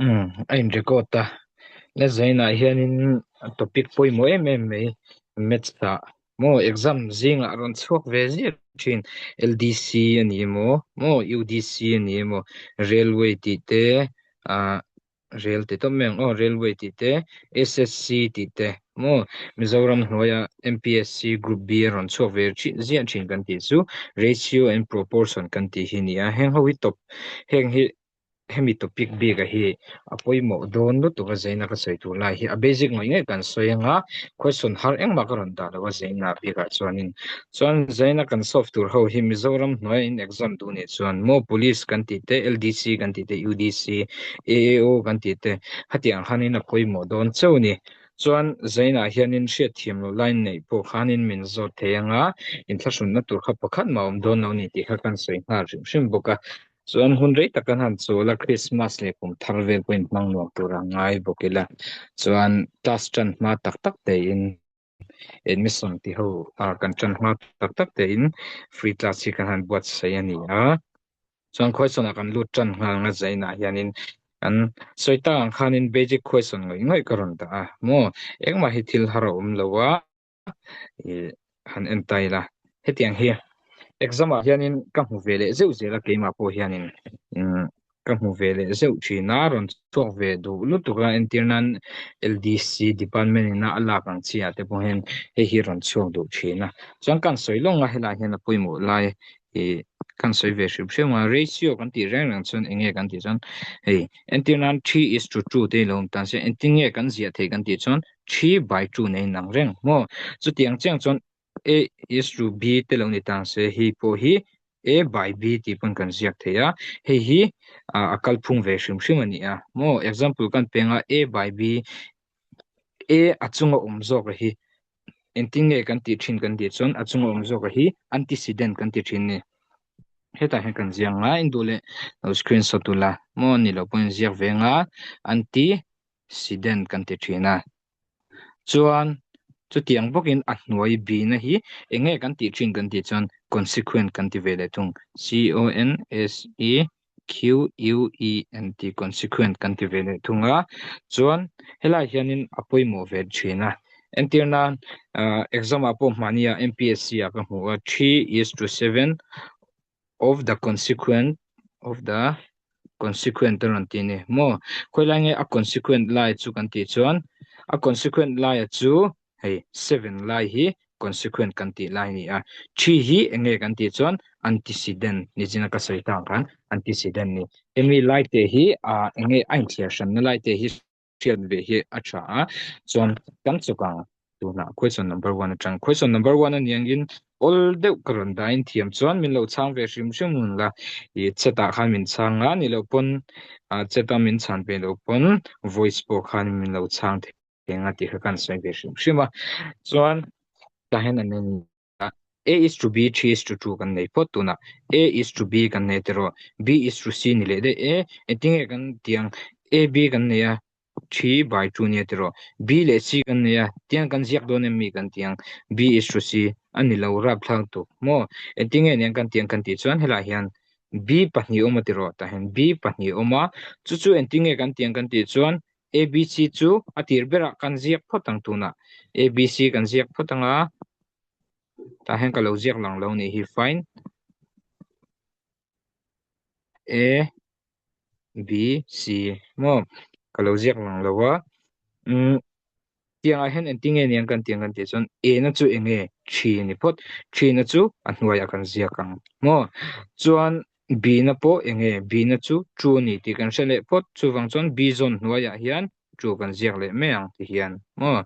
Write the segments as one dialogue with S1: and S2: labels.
S1: Umm a in record a la zainah hianin topic pawimawh em em mai maths ah maw exam zingah a rawn chhuak ve ziah thin L_D_C a ni emaw maw U_D_C a ni emaw railway tih te ah rel ti tawp mai ang aw railway tih te S_S_C tih te maw Mizoram hnuaia M_P_S_C group B a rawn chhuak ve thin ziah thin kan tih chu ratio and proportion kan tih hi a ni a heng ho hi tawp heng hi hemi topic bik a hi a pawimawh dawn lutuk a zaina ka sawi tur lai hi a basic ngawih ngawih kan sawi anga question har engmah ka rawn dah lo a zaina bikah chuanin chuan zaina kan solve tur ho hi Mizoram hnuaia in exam duh nih chuan maw police kan tih te LDC kan tih te UDC AAO kan tih te hetiang khanin a pawimawh dawn cheu a ni chuan zainah hianin hriatthiam loh line neih pawh khanin min zawt thei anga inthlahrunna tur kha pakhat mah a awm dawn lo ni tih kha kan sawi nghal hrim hrim bawk a. Chuan hun rei tak kan han chawl a, Christmas leh kum thar vel pawhin hmang nuam tur a ngai bawk ila. Chuan class tan hma tak tak tein admission ti ho ah kan tan hma tak tak tein free class hi kan han buatsaih a ni a. Chuan question ah kan lut tan nghal nga zainah hianin kan sawi tak ang khanin basic question ngawih ngawih ka rawn dah a maw engmah hi thil har a awm lo a. i han en ta ila hetiang hi exam ah hianin ka hmu ve leh zeuh zel a keimah pawh hianin umm ka hmu ve leh zeuh thin a rawn chhuak ve duh lutuk a entir nan L_D_C department in a a lak ang chi ah te pawh hian hei hi rawn chhuak duh thin a chuan ka han sawi lawng a helaiah hian a pawimawh lai ih kan sawi ve hrim hrim a ratio kan tih reng reng chuan eng nge kan tih chuan hei entir nan three is to two te ilo awm tan se engtin nge kan ziah theih kan tih chuan 3 by 2 nei nang reng maw chutiang chiang chuan a is to b te lo ni tang se hei pawh hi a by b tih pawn kan ziak thei a hei hi a kalphung ve hrim hrim a ni a maw example kan peng a a by b a a chunga awm zawk a hi engtin nge kan tih thin kan tih chuan a chunga awm zawk a hi antecedent kan ti thin ni hetah hian kan ziak nga induh leh lo screenshot ula maw ni loh pawhin ziak ve nga anti Accident kan ti thin a. Chuan chutiang bawkin a hnuai bihna hi eng nge kan tih thin kan tih chuan consequent kan ti ve leh thung. C-O-N-S-E-Q-U-E-N-T consequent kan ti ve leh thung a. Chuan helai hianin a pawimawh ve thin a. Entir nan exam ah pawh hmahni ah MPSC ah ka hmu a 3:7 of the consequent of the consequent a rawn ti a ni maw khawilai nge a consequent lai chu kan tih chuan a consequent laia chu hei seven lai hi consequent kan tih lai a ni a thi hi eng nge kan tih chuan antecedent nichina ka sawi tang khan antecedent ni hemi lai te hi ah eng nge a inthliar hranna lai te hi hriat ve hi a tha a chuan kan chawk ang tunah question number one atang question number one a niangin awl deuh ka rawn dahin thiam chuan min lo chhang ve hrim hrim hun la i chat ah khan min chhang a ni loh pawn ah chat a min chhan ve loh pawn voice pawh khan min lo chhang thei eng a tih kha kan sawi ve hrim hrim a chuan tah hian an en A is to B, 3 is to 2 kan nei phawt tunah A is to B kan nei tiraw B is to C ni leh daih e engtin nge kan tih ang A B kan nei a 3 by 2 nia tiraw B leh C kan nei a tiang kan ziak dawn em mi kan tih ang B is to C a ni lo rapthlak tuk maw engtin nge niang kan tih ang kan tih chuan helaiah hian B pahnih awm a tiraw tah hian B pahnih awm a chu chu engtin nge kan tih ang kan tih chuan A B C chu a tir berah kan ziak phawt ang tunah A B C kan ziak phawt ang a tah hian ka lo ziak lang lo nih hi fine A B C maw ka lo ziak lang lo a umm tiangah hian engtin nge niang kan tiang kan tih chuan A na chu eng nge thi a ni phawt thi na chu a hnuaiah kan ziak ang maw chuan B na pawh eng nge B na chu true a ni tih kan hre leh phawt chuvang chuan B zawn hnuaiah hian true kan ziak leh mai ang ti hian maw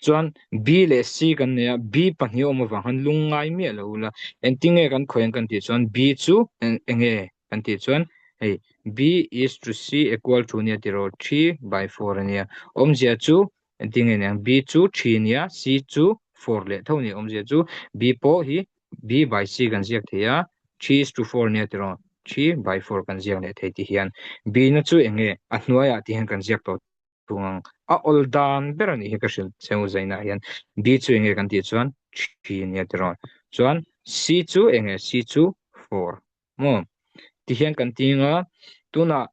S1: chuan B leh C kan nei a B pahnih a awm avang khan lung ngai miah lo ula engtin nge kan khawi ang kan tih chuan B chu eng nge kan tih chuan hei B is to C equal to nia tiraw 3 by 4 ania awmzia chu engtin nge niang B chu 3 ania C chu 4 leh tho ania awmzia chu B pawh hi B by C kan ziak thei a 3 is to 4 nia tiraw 3 by 4 kan ziak leh thei ti hian B na chu eng nge a hnuaiah ti hian kan ziak tawh thung ang a awl dan ber anih hi ka hrilh cheu zainah hian B chu eng nge kan tih chuan 3 nia tiraw chuan C chu eng nge C chu 4 maw ti hian kan ting a tunah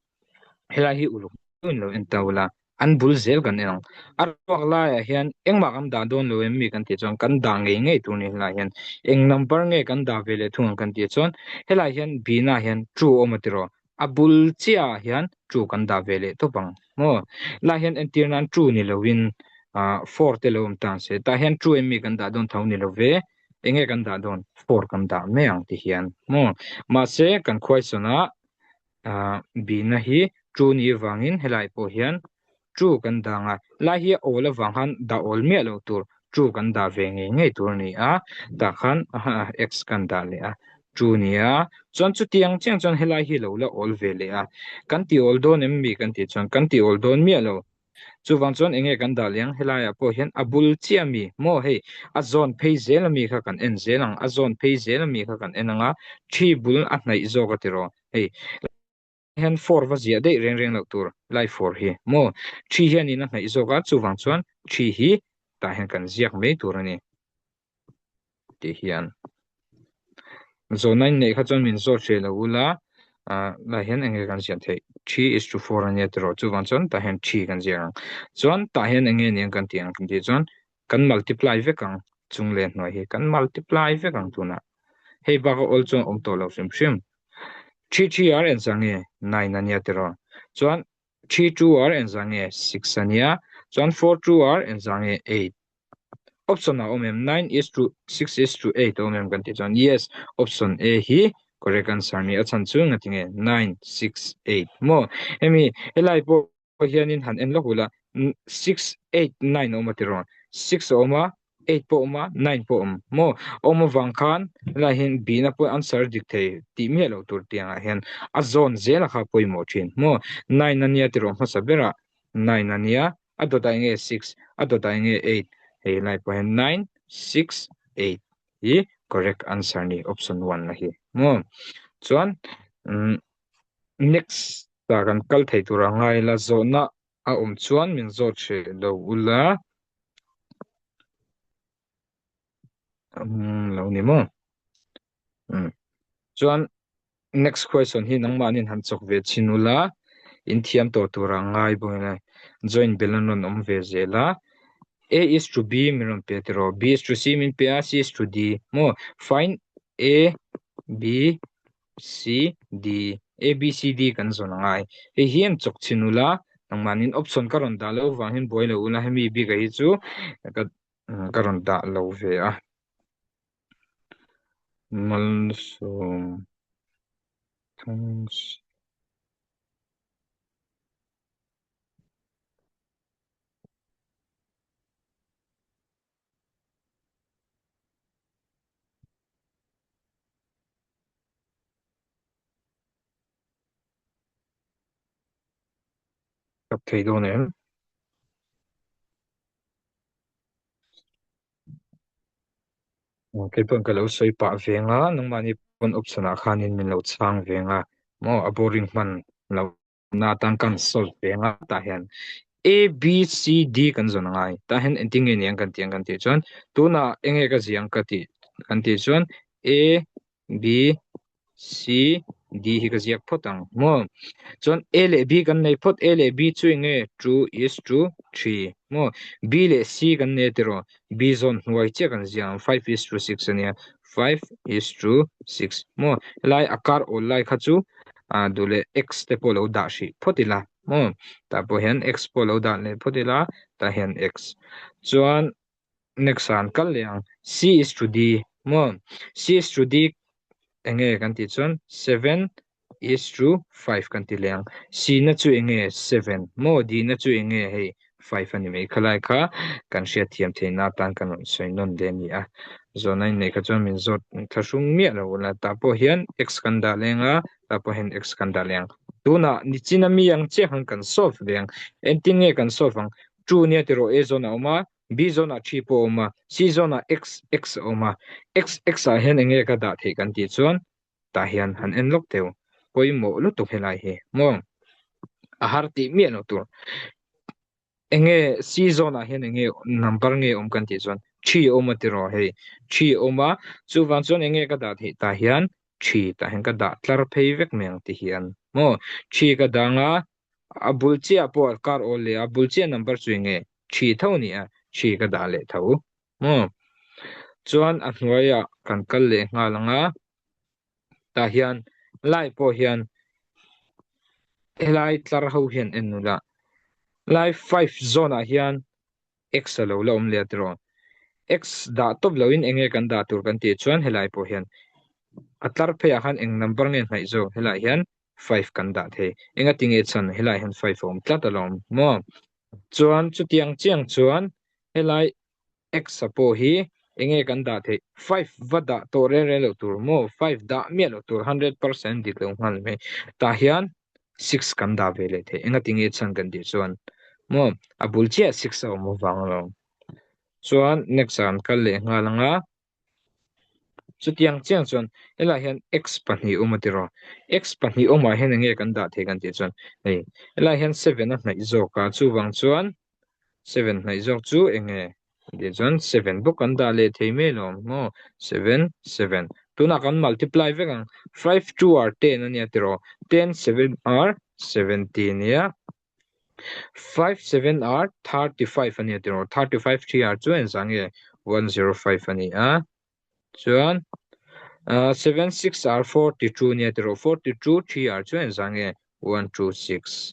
S1: helai hi uluk. deuhin lo en ta ula, an bul zel kan en ang. A ruak laiah hian engmah kan dah dawn lo em mi kan tih chuan kan dah ngei ngei tur ni helaiah hian eng number nge kan dah ve leh thung ang kan tih chuan helaiah hian bina hian two a awm a tiraw a bul chiahah hian two kan dah ve leh tawp ang maw helaiah hian entir nan two ni loin ah four te lo awm ta ang se tah hian two em mi kan dah dawn tho ni lo ve eng nge kan dah dawn four kan dah mai ang ti hian maw mahse kan khuaisawn ah ah bina hi two ni avangin helai pawh hian two kan dah ang a lai hi a awl avang khan dah awl miah loh tur two kan dah ve ngei ngei tur a ni a tah khan x kan dah leh a two a ni a chuan chutiang chiang chuan helai hi lo la awl ve leh a kan ti awl dawn em mi kan tih chuan kan ti awl dawn miah lo. Chuvang chuan enge kan dah leh ang helaiah pawh hian a bul chiah ami maw hei a zawn phei zel ami kha kan en zel ang a zawn phei zel ami kha kan en ang a thi bul a hnaih zawk a tiraw hei hian four va ziah daih reng reng loh tur lai four hi maw thi hianin a hnaih zawk a chuvang chuan thi hi tah hian kan ziak mai tur a ni. Tih hian zawhna in neih kha chuan min zawt hreh lo ula ah lah hian eng nge kan ziah theih 3:4 a nia tiraw chuvang chuan tah hian 3 kan ziak ang chuan tah hian eng nge niang kan tih ang kan tih chuan kan multiply vek ang chung leh hnuai hi kan multiply vek ang tunah hei bak a awl chuan awm tawh lo hrim hrim 3 3 ar engzah nge 9 a nia tiraw chuan 3 2 ar engzah nge 6 a nia chuan 4 2 ar engzah nge 8 Option a awm em? 9 is to 6 is to 8 a awm em kan tih chuan yes, option A hi correct answer ni. A chhan chu ngati nge 9, 6, 8 maw? Hemi helai pawh hianin han en lawk ula 6, 8, 9 a awm a tiraw? 6 a awm a, 8 pawh a awm a, 9 pawh a awm maw? A awm avang khan helai hian B na pawh answer dik thei tih miah loh tur tiangah hian a zawn zela kha pawimawh thin maw? 9 a nia tiraw hmasa berah 9 a nia a dawtah eng nge six a dawtah eng nge eight hei lai pawh hian nine six eight hi correct answer ni option one la hi maw chuan umm next ah kan kal thei tur a ngai la zawhna a awm chuan min zawt hreh lo ula umm lo ni maw umm chuan Next question hi nangmahnin han chawk ve chhin ula, in thiam tawh tura ngai bawk ila join bell an rawn awm ve zel a. A is to B min rawn pe tiraw, B is to C min pe a, C is to D maw? Find A, B, C, D, A, B, C, D kan zawn a ngai. Hei hi an chawk chhin ula, nangmahnin option ka rawn dah loh avang hian buai lo ula, hemi bikah hi chu ka rawn dah lo ve a. Malsawm Thangsi. Kap thei dawn em? Kei pawhin ka lo sawi pah ve ang a, nangmahni pawn option ah khanin min lo chhang ve ang a, maw a boring hman loh na atan kan solve ve ang a tah hian A B C D kan zawn angai tah hian engtin nge ni ang kan tih ang kan tih chuan tunah eng nge ka ziah ang ka tih kan tih chuan A B C, D hi ka ziak phawt ang maw? Chuan A leh B kan nei phawt, A leh B chu eng nge? 2 is to 3 maw? B leh C kan nei tiraw? B zawn hnuai chiah kan ziak ang, 5 is to 6 a nia, 5 is to 6 maw? Helai a kar awl lai kha chu ah duh leh X te pawh lo dah hrih phawt ila maw? Tah pawh hian X pawh lo dah leh phawt ila, tah hian X. Chuan next ah an kal leh ang C is to D maw C is to D enge kan tih chuan 7 is to 5 kan ti leh ang C na chu enge 7 maw D na chu enge hei 5 a ni mai khalai kha kan hriat thiam theih na atan kan rawn sawi nawn leh a ni a zawhna in neih kha chuan min zawt thlahrung miah lo la tah pawh hian x kan dah leng a tah pawh hian x kan dah leh ang tunah nichina mi ang chiah khan kan solve ve ang engtin nge kan solve ang 2 nia tiraw a zawn a awm a B zawnah 3 pawh a awm a, C zawnah X, X a awm a. X, X ah hian eng nge ka dah theih kan tih chuan tah hian han en lawk teu. Pawimawh lutuk helai hi maw? A har tih miah lo tur. Eng nge C zawnah hian eng nge number nge awm kan tih chuan 3 a awm a tiraw hei 3 a awm a, chuvang chuan eng nge ka dah theih tah hian 3 tah hian ka dah tlar phei vek mai ang ti hian maw? 3 ka dang a. A bul chiah pawh kar awl leh a bul chiah number chu enge 3 tho a ni a, 3 ka dah leh tho. Maw? Chuan a hnuaiah kan kal leh nghal ang a, tah hian lai pawh hian helai tlar ho hian en ula lai 5 zone ah hian x a lo la awm leh a tiraw. X dah tawp loin eng nge kan dah tur kan tih chuan helai pawh hian a tlar pheiah khan eng number nge hnaih zawk helaiah hian 5 kan dah thei. Engati nge chhan helaiah hian 5 a awm tlat alawm maw? Chuan chutiang chiang chuan helai X-a pawh hi enge kan dah theih? 5 va dah tawh reng reng loh tur maw? 5 dah miah loh tur 100% dik lo nghal mai. Tah hian 6 kan dah ve leh theih. Engati nge chhan kan tih chuan maw a bul chiah 6 a awm avang alawm. Chuan next ah kan kal leh nghal ang a. Chutiang chiang chuan helaiah hian x pahnih awm a tiraw? X pahnih awmah hian enge kan dah theih kan tih chuan hei helaiah hian 7 a hnaih zawk a, chuvang chuan 7 hnaih zawk chu enge tih chuan 7 bawk kan dah leh thei mai alawm maw? 7 7 tunah kan multiply vek ang 5 2 are 10 a nia tiraw? 10 7 are 70 a nia. 5 7 are 35 a nia tiraw 35 3 are chu engzah nge 105 a ni a chuan 7 6 are 42 a nia tiraw 42 3 are chu engzah nge 126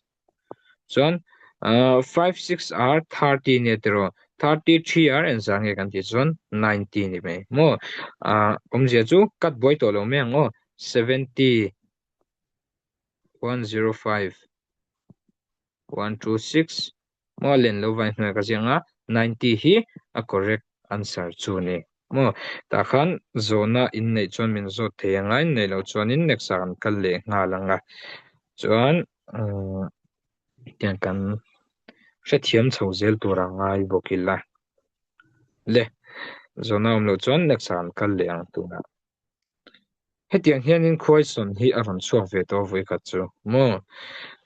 S1: chuan 5 6 are 30 a nia tiraw 33 are engzah nge kan tih chuan 90 ni mai maw awmzia chu cut buai tawh lo mai ang aw 70 105 126 maw len lo vai hnuai ka ziang a 90 hi a correct answer chu ni maw tah khan zawhna in neih chuan min zawt thei anga in neih loh chuanin next ah kan kal leh nghal anga chuan umm tiang kan hrethiam chho zel tur a ngai bawk ila le zawhna awm loh chuan next ah kan kal leh ang tunah. Hetiang hianin khuaisawn hi a rawn chhuak ve tawh a vawikhat chu maw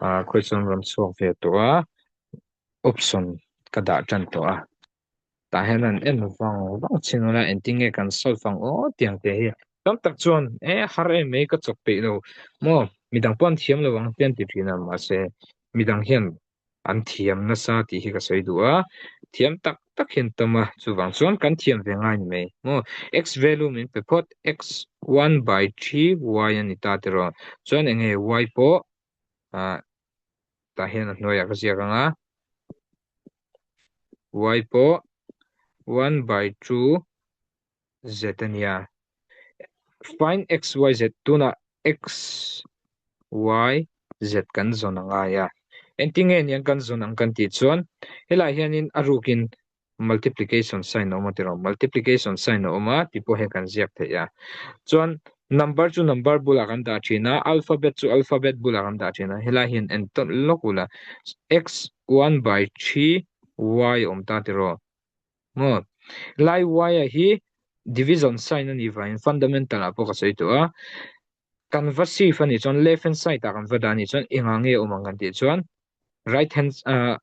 S1: ah khuaisawn rawn chhuak ve tawh a option ka dah tan tawh a tah hian an en vang vang chin ula engtin nge kan solve ang aw tiang te hi tam tak chuan e har em mai ka chawk peih lo maw midang pawh an thiam lo ang te an ti thin a mahse midang hian an thiam nasa tih hi ka sawi duh a, thiam tak tak hian tam a, chuvang chuan kan thiam ve ngai ni mai maw. X value min pe phawt, x 1 by 3 y a ni ta tiraw, chuan eng nge y pawh ah tah hian a hnuaiah ka ziak ang a, y pawh 1 by 2 z a nia. Find x, y, z tunah x, y, z kan zawn a ngai a. Engtin nge niang kan zawn ang kan tih chuan helaiah hianin a rukin multiplication sign a awm a tiraw multiplication sign a awm a tih pawh hian kan ziak theih a. Chuan number chu number bulah kan dah thin a, alphabet chu alphabet bulah kan dah thin a. Helai hian en tawlh lawk ula x 1 by 3 y a awm ta tiraw. Maw? Lai y-a hi division sign a nih vangin fundamental ah pawh ka sawi tawh a, kan va shift a nih chuan left hand side ah kan va dah a nih chuan engah nge awm ang kan tih chuan right hand ah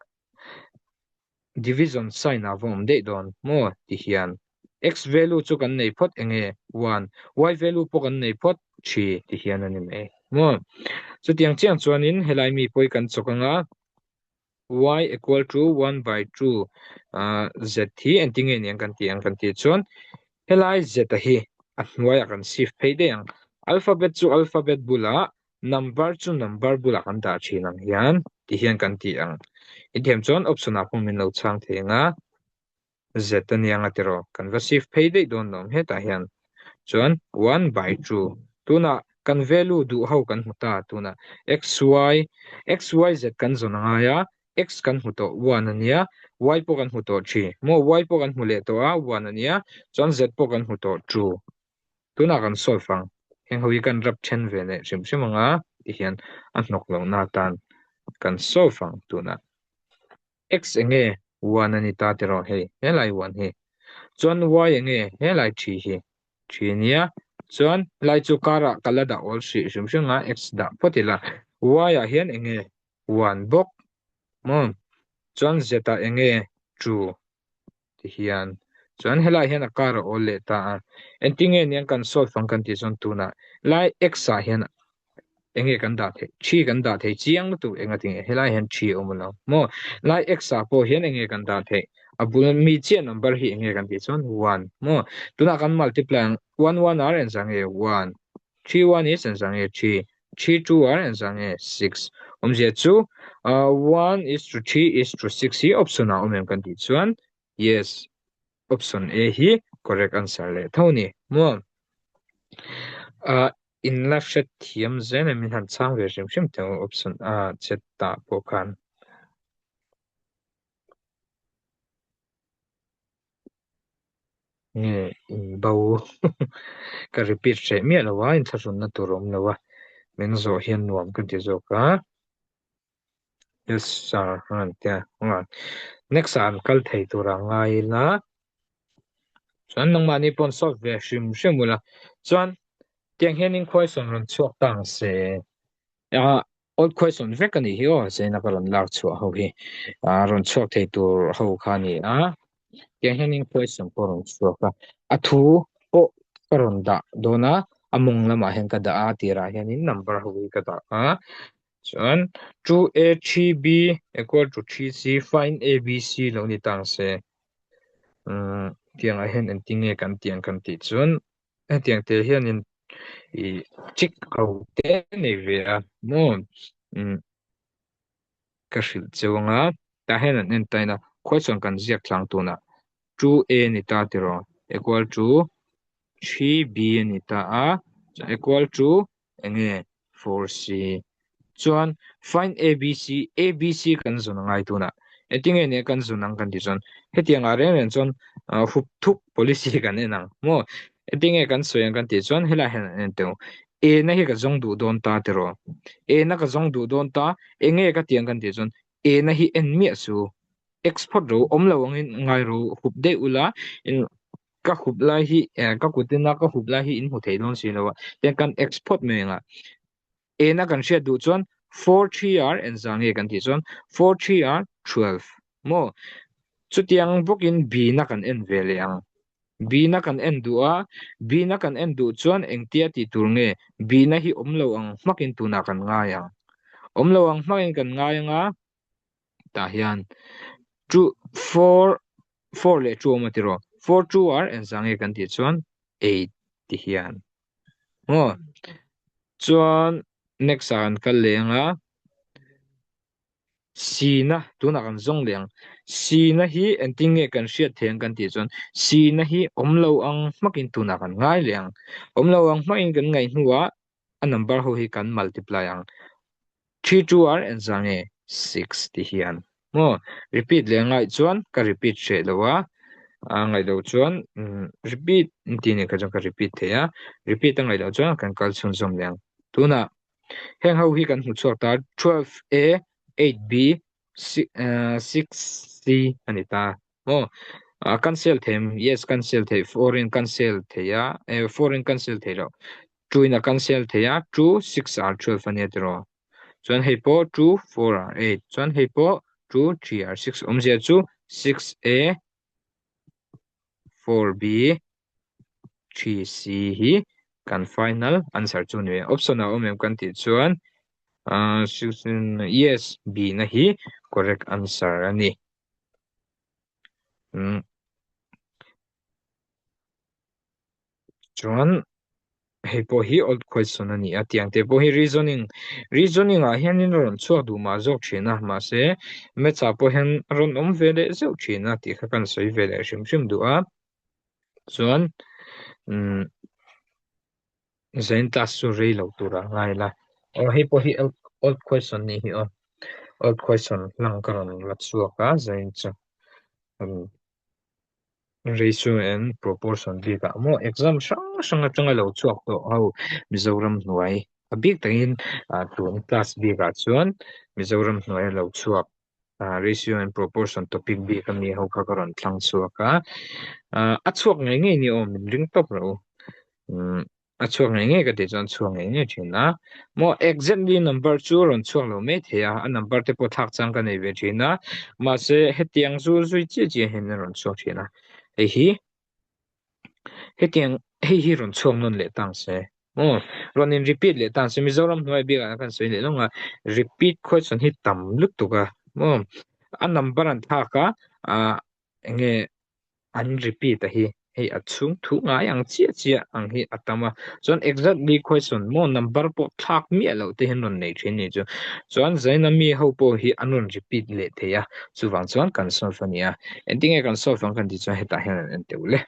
S1: division sign ah va awm daih dawn maw ti hian x value chu kan nei phawt enge 1 y value pawh kan nei phawt 3 ti hian a ni mai maw? Chutiang chiang chuanin helai mi pawh hi kan chawk anga y equal to 1 by 2 ah z hi engtin nge niang kan tih ang kan tih chuan helai z a hi a hnuaiah kan shift phei daih ang alphabet chu alphabet bulah number chu number bulah kan dah thin ang hian ti hian kan tih ang inthiam chuan option ah pawh min lo chhang thei ang a. Z a nia nga tiraw kan va shift phei daih dawn lo hetah hian chuan 1 by 2 tunah kan value duh ho kan hmu ta tunah x y x y z kan zawn a ngai a x kan hmu tawh 1 a nia y pawh kan hmu tawh 3 maw y pawh kan hmu leh tawh a 1 a nia chuan z pawh kan hmu tawh 2 tunah kan solve ang heng ho hi kan rap then ve leh hrim hrim ang a tihian a hnawk lohna atan kan solve ang tunah. X enge 1 a ni ta tiraw hei helai 1 hi chuan Y enge helai 3 hi 3 a nia chuan helai chu karah ka la dah awl hrih hrim hrim a X dah phawt ila Y ah hian enge 1 bawk maw chuan Z ah enge 2 ti hian chuan helai hian a kar a awl leh ta a engtin nge niang kan solve ang kan tih chuan tunah lai X ah hian. Enge kan dah theih? Three kan dah thei chiang lutuk engati nge helai hian three a awm lo maw? Lai x ah pawh hian enge kan dah theih? A bul mi chiah number hi enge kan tih chuan one maw? Tunah kan multiply ang one one ar engzah nge one, three one is engzah nge three, three two ar engzah nge six. Awmzia chu one is to three is to six hi option ah awm em kan tih chuan yes option A hi correct answer leh tho ni maw? In la hret thiam zel em min han chhang ve hrim hrim teh u option a chet tah pawh khan. Nge in bo ka repeat hreh miah lo a inthlahrunna tur a awm lo a min zawh hian nuam ka ti zawk a. Yes sir a rawn ti a next ah an kal thei tur a ngai ila chuan nangmahni pawh an solve ve hrim hrim ula chuan tiang hianin question rawn chhuak ta ang se ah old question vek a nih hi aw zaina ka rawn lak chhuah ho hi ah rawn chhuak thei tur ho kha a ni a tiang hianin question pawh rawn chhuak a a thu pawh ka rawn dah dawn a a mawng lamah hian ka dah a tirah hianin number ho hi ka dah a. Chuan 2A 3B equal to 3C find A B C lo ni tang se. Um, tiang ah hian engtin nge kan tiang kan tih chuan hetiang te hianin i chik ho te nei ve a maw um ka hrilh cheu anga tah hian an en tain a question kan ziak tlang tunah 2A ni ta tiraw equal to 3B a ni ta a equal to Enge 4C chuan find ABC ABC kan zun angai tunah engtinge nia kan zun ang kan tih chuan hetiang ah reng reng chuan hup thuk policy kan en ang maw engtinge kan sawi ang kan tih chuan helai hian an en teu A na hi ka zawng duh dawn ta tiraw A na ka zawng duh dawn ta enge ka tih ang kan tih chuan A na hi en miah su export ro awm lo angin ngai ro hup daih ula in Ka hup lai hi eh ka kut ina ka hup lai hi in hmu thei dawn si lo a, tiang kan export mai ang a. Ena kan hriat duh chuan 4 3 r engzah nge kan tih chuan 4 3 r 12 maw? Chutiang bawkin B na kan en ve leh ang. B na kan en duh a, B na kan en duh chuan engtia tih tur nge? B na hi awm lo ang hmakin tunah kan ngai ang. Awm lo ang hmakin kan ngai ang a, tah hian two four four leh two awm a tiraw four two are engzah nge kan tih chuan eight ti hian maw chuan next ah kan kal leh ang a C na tunah kan zawng leh ang C na hi engtin nge kan hriat thei ang kan tih chuan C na hi awm lo ang hmakin tunah kan ngai leh ang awm lo ang hmakin kan ngaih hnuah a number ho hi kan multiply ang 3 2 are engzah nge 6 ti hian maw repeat leh ngaih chuan ka repeat hreh lo a a ngaih loh chuan repeat tih nen kha chuan ka repeat thei a repeat a ngaih loh chuan kan kal chhunzawm leh ang tunah heng ho hi kan hmu chhuak ta 12 a 8 b 6 c a ni ta maw a cancel thei em yes cancel thei 4 in cancel thei a 4 in cancel thei loh 2 in a cancel thei a 2 6 are 12 a nia tiraw chuan hei pawh 2 4 are 8 chuan hei pawh 2 3 are 6 awmzia chu 6 a 4 b 3 c hi kan final answer chu ni option a awm em kan tih chuan uh, yes b na hi correct answer a ni um Chuan hei pawh hi old question a ni a, tiang te pawh hi reasoning reasoning ah hianin a rawn chhuak duh mah zawk thin a, mahse maths ah pawh hian a rawn awm ve leh zeuh thin a tih kha kan sawi ve leh hrim hrim duh a, chuan umm zain class chu rei lo tur ah ngai ila, aw hei pawh hi old question a nih hi aw, old question hlang ka rawn la chhuak a zain chu umm. Ratio and proportion bikah maw exam hrang hrang atanga lo chhuak tawh ho Mizoram hnuai a bik takin ah tun class bikah chuan Mizoram hnuai a lo chhuak ah ratio and proportion topic bik ami ho kha ka rawn thlang chhuak a ah a chhuak ngei ngei ni aw min ring tawp rawh u umm. A chhuak ngei ngei ka tih chuan chhuak ngei ngei thin a. Maw exactly number chu rawn chhuak lo mai thei a, a number te pawh thlak chang ka nei ve thin a, mahse hetiang zu zui chiah chiah hian a rawn chhuak thin a. Hei hi hetiang hei hi rawn chhuak nawn leh tang se. Maw rawn in repeat leh tan se Mizoram hnuai bik ah kan sawi leh lawng a repeat question hi tam lutuk a maw a number an thlak a ah enge an repeat a hi hei a chhung thu ngai ang chiah chiah ang hi a tam a chuan exactly question maw number pawh thlak miah loh te hian rawn nei thin ni chu chuan zaina mi ho pawh hi an rawn repeat leh thei a chuvang chuan kan solve a ni a engtinge kan solve ang kan tih chuan hetah hian an en teuh le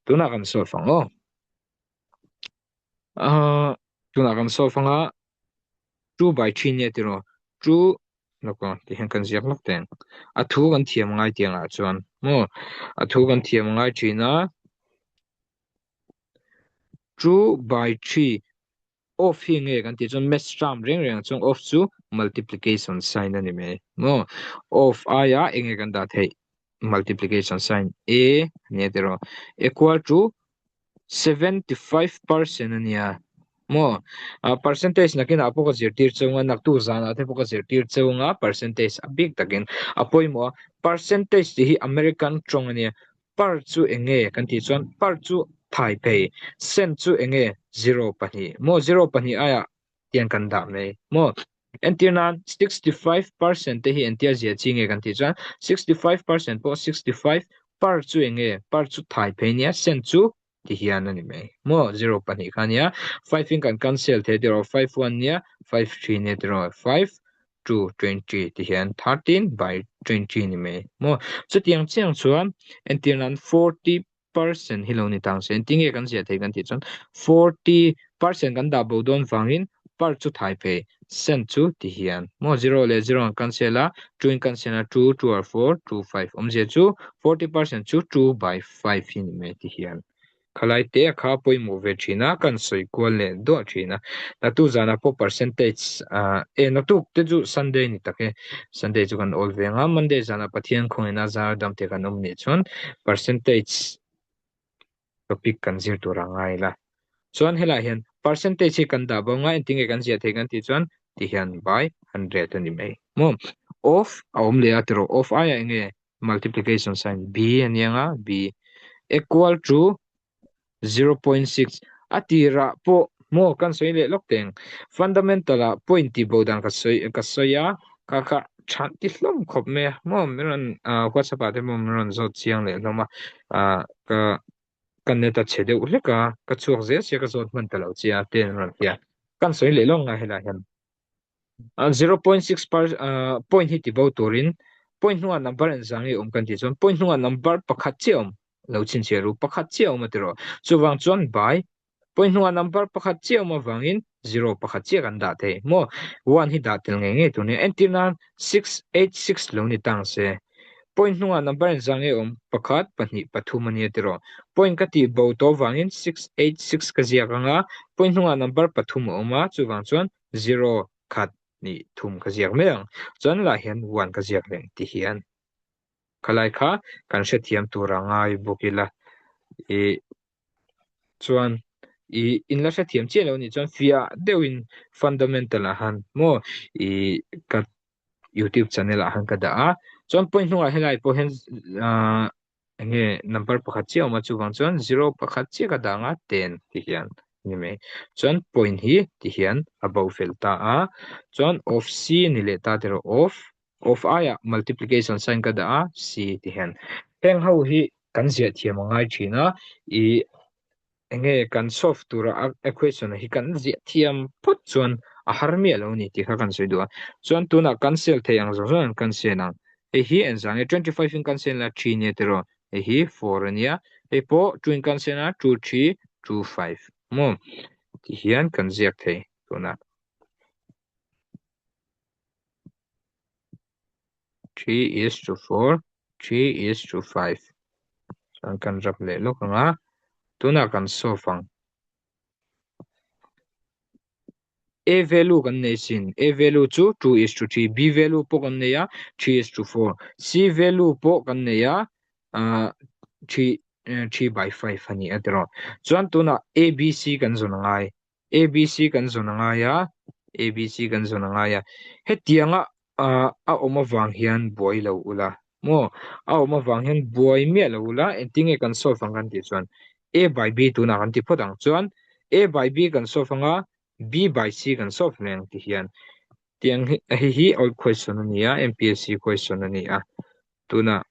S1: tunah kan solve ang aw. Ah tunah kan solve anga 2 by 3 nia tiraw 2 lawk aw ti hian kan ziak lawk teng a thu kan thiam ngai tiang ah chuan maw a thu kan thiam ngai thin a 2 by 3 off hi nge kan tih chuan maths term reng reng ah chuan off chu multiplication sign a ni mai maw off aia enge kan dah theih multiplication sign a nia tiraw equal to 75% a nia maw ah percentage nakinah pawh ka zirtir cheu anga naktuk zanah te pawh ka zirtir cheu anga percentage a bik takin a pawimawh a percentage tih hi American tawng a nia par chu eng nge kan tih chuan par chu thai phei cent chu eng nge zero pahnih maw zero pahnih aiah tiang kan dah mai maw entir nan 65% te hi entia zia chi nge kan tih chuan 65% pawh 65 par chu eng nge par chu thai phei nia cent chu ti hian a ni mai maw zero pahnih kha nia five in kan cancel thei tiraw five one nia five three nia tiraw five two 20 ti hian 13 by 20 ni mai maw chutiang chiang chuan entir nan 40 percent hi lo ni tang se engtin nge kan ziah thei kan tih chuan 40 percent kan dah bo dawn vangin per chu thai phei cent chu ti hian maw zero leh zero an cancel a two in cancel a two two or four two five awmzia chu 40 percent chu two by five hi ni mai ti hian khalai te a kha pawimawh ve thin a kan sawi kual leh duah thin a naktuk zanah pawh percentage ah e naktuk te chu Sunday ni tak e Sunday chu kan awl ve ang a Monday zanah Pathian khawngaihna zar dam te kan awm nih chuan percentage topic kan zir tur a ngai la chuan helaiah hian percentage hi kan dah bo nga engtin nge kan ziah theih kan tih chuan ti hian by 100 a ni mai maw off a awm leh a tiraw off aiah eng nge multiplication sign b a nia nga b equal to 0.6 a tirah pawh maw kan sawi leh lawk teng fundamental ah point tih bo dan ka sawi ka sawi a kha kha tha ti hlawm khawp mai a maw min rawn ah whatsapp ah te pawh min rawn zawt chiang leh hlawm a ah ka ka net a chhe deuh hlek a ka chhuak zel sia ka zawt hman ta lo che a te an rawn ti a kan sawi leh lawk ngai helaiah hian. 0.6 per point hi ti bo turin point hnungah number an zang i awm kan tih chuan point hnungah number pakhat chiah awm lo chhinchhiah ru pakhat chiah awm a ti rawh chuvang chuan by point hnungah number pakhat chiah awm avangin zero pakhat chiah kan dah thei maw one hi dah tel ngei ngei tur nia entir nan 686 lo ni tang se point hnungah number an zang i awm pakhat pahnih pathum a nia ti rawh point ka tih bo tawh avangin 686 ka ziak anga point hnungah number pathum a awm a chuvang chuan zero khat nih thum ka ziak mai ang chuan lah hian one ka ziak leh ti hian khalai kha kan hrethiam tur a ngai bawk ila ih chuan ih in la hrethiam chiah lo nih chuan fiah deuhin fundamental ah han maw ih ka youtube channel ah han ka dah a chuan point hnungah helai pawh hian ah enge number pakhat chiah a awm a chuvang chuan zero pakhat chiah ka dah anga ten ti hian a ni mai chuan point hi ti hian a bo fel ta a chuan of c ni leh ta tiraw of of aiah multiplication sign ka dah a c ti hian heng ho hi kan ziah thiam a ngai thin a ih enge kan solve tura a equation hi kan ziah thiam phawt chuan a har miah lo a ni tih kha kan sawi duh a chuan tunah cancel thei ang zawng zawng an cancel ang hei hi engzah nge 25 in cancel a 3 nia tiraw hei hi 4 a nia hei pawh 2 in cancel a 2 3 2 5 maw ti hian kan ziak thei tunah 3 is to 4 3 is to 5 chuan kan rap leh lawk ang a tunah kan solve ang a value kan nei sin a value chu 2 is to 3 b value pawh kan nei a 3 is to 4 c value pawh kan nei a 3 3 by 5 a ni a tiraw chuan tunah a b c kan zawn a ngai ABC kan zawn a ngai a, ABC kan zawn a ngai a. Hetianga a awm avang hian buai lo ula maw? A awm avang hian buai miah lo ula, engtin nge kan solve ang kan tih chuan A by B tunah kan ti phawt ang chuan A by B kan solve anga B by C kan solve leh ang ti hian tiang hi hei hi old question a ni a MPSC question a ni a tuna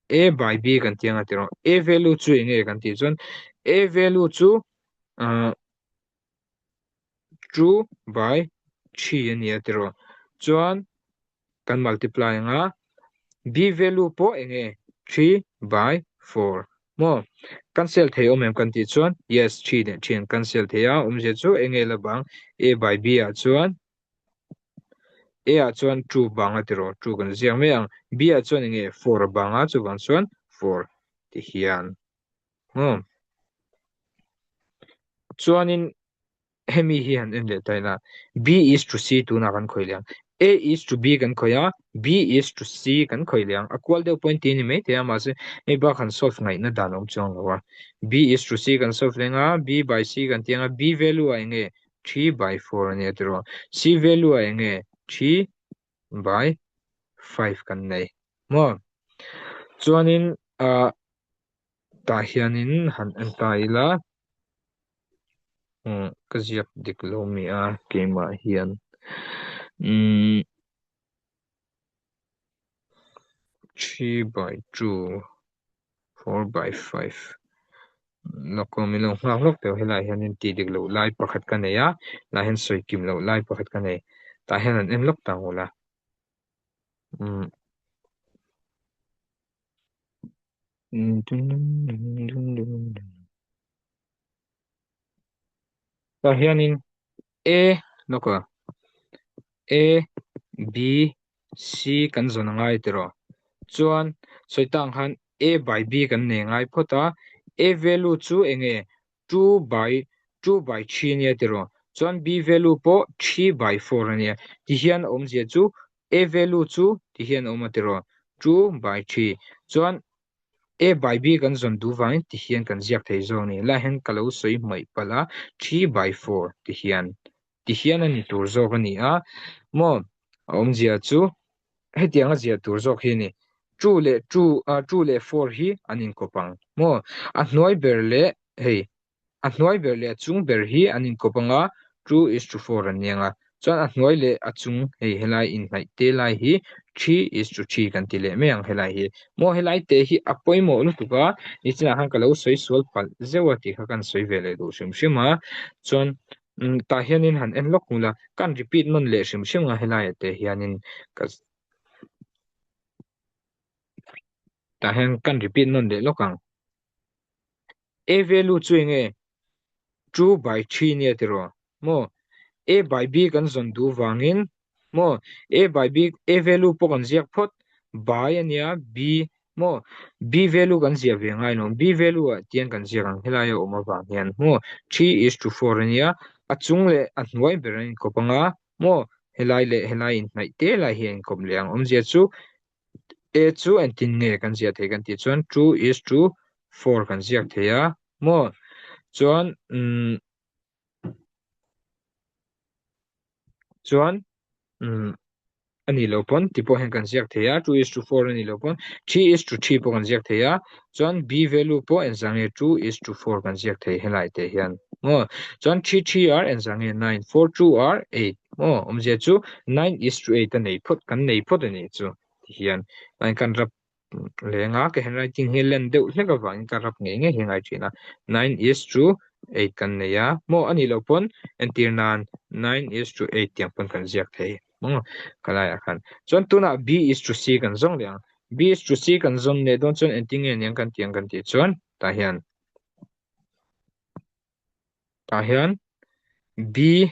S1: A by B kan ti anga tiraw A value chu eng nge kan tih chuan A value chu ah 2 by 3 a ni a tiraw chuan kan multiply anga B value pawh eng nge 3 by 4 maw cancel thei awm em kan tih chuan yes 3 leh 3 an cancel thei a awmzia chu eng nge la bang A by B ah chuan A ah chuan 2 bang a tiraw 2 kan ziak mai ang B ah chuan eng nge 4 a bang a chuvang chuan 4 ti hian maw chuanin hemi hi han en leh ta ila B is to C tunah kan khawih leh ang A is to B kan khawih a B is to C kan khawih leh ang a kual deuh point ti a ni mai thei a mahse hei bak han solve ngaihna dan a awm chuang lo a B is to C kan solve leh ang a B by C kan ti ang a B value ah eng nge 3 by 4 a nia tiraw C value ah eng nge 3 by 5 kan nei maw chuanin ah Tah hianin han en ta ila umm ka ziak dik lo mi a keimah hian umm 3 by 2 4 by 5 lawk awm ilo nghak hlawk teuh helaiah hianin tih dik loh lai pakhat ka nei a lah hian sawi kim loh lai pakhat ka nei tah hian an en lawk ta ang ula umm. Tah hianin A lawk a, A, B, C kan zawn a ngai tiraw? Chuan sawi tak ang khan A by B kan nei ngai phawt a, A value chu eng nge 2 by 2 by 3 ania tiraw? Chuan B value pawh 3 by 4 ania. Tihian a awmzia chu A value chu ti hian a awm a tiraw? 2 by 3. Chuan A by B kan zawn duh vangin ti hian kan ziak thei zawk a ni. Helaiah hian ka lo sawi hmaih palh a, 3 by 4 ti hian ti hian a ni tur zawk a ni a. Maw a awmzia chu hetianga ziah tur zawk hi a ni. 2 leh 2 ah 2 leh 4 hi an inkawp ang. Maw a hnuai ber leh hei A hnuai ber leh a chung ber hi an inkawp ang a, 2 is to 4 an ni ang a. Chuan a hnuai leh a chung hei helai inhnaih te lai hi 3 is to 3 kan ti leh mai ang helai hi. Maw helai te hi a pawimawh lutuk a, nichinah khan ka lo sawi sual palh zeuh a tih kha kan sawi ve leh duh hrim hrim a. Chuan tah hianin han en lawk hmul a, kan repeat nawn leh hrim hrim ang a helaiah te hianin ka tah hian kan repeat nawn leh lawk ang. A value chu eng nge? 2 by 3 nia tiraw? Maw? A by B kan zawn duh vangin maw? A by B, A value pawh kan ziak phawt, by a nia, B maw? B value kan ziah ve ngai lo, B value ah tiang kan ziak ang helai a awm avang hian maw? 3 is to 4 a nia, a chung leh a hnuai ber an inkawp anga maw? Helai leh helai inhnaih te lai hi a inkawp leh ang. Awmzia chu A chu engtin nge kan ziah thei kan tih chuan 2 is to 4 kan ziak thei a maw chuan umm chuan umm a nih loh pawn ti pawh hian kan ziak thei a 2 is to 4 a nih loh pawn 3 is to 3 pawh kan ziak thei a chuan B value pawh engzah nge 2 is to 4 kan ziak thei helai te hian maw chuan 3 3 are engzah nge 9 4 2 are 8 Aw, awmzia chu 9 is to 8 a nei phawt, kan nei phawt a nih chu ti hian tlai kan rap leng a, ka handwriting hi len deuh hlek avangin ka rap ngei ngei hi a ngai thin a, 9 is to 8 kan nei a, maw a nih loh pawn entir nan 9 is to 8 tiang pawn kan ziak thei maw ka laiah khan. Chuan tunah B is to C kan zawng leh ang, B is to C kan zawn leh dawn chuan engtin nge niang kan tih ang kan tih chuan tah hian. Tah hian B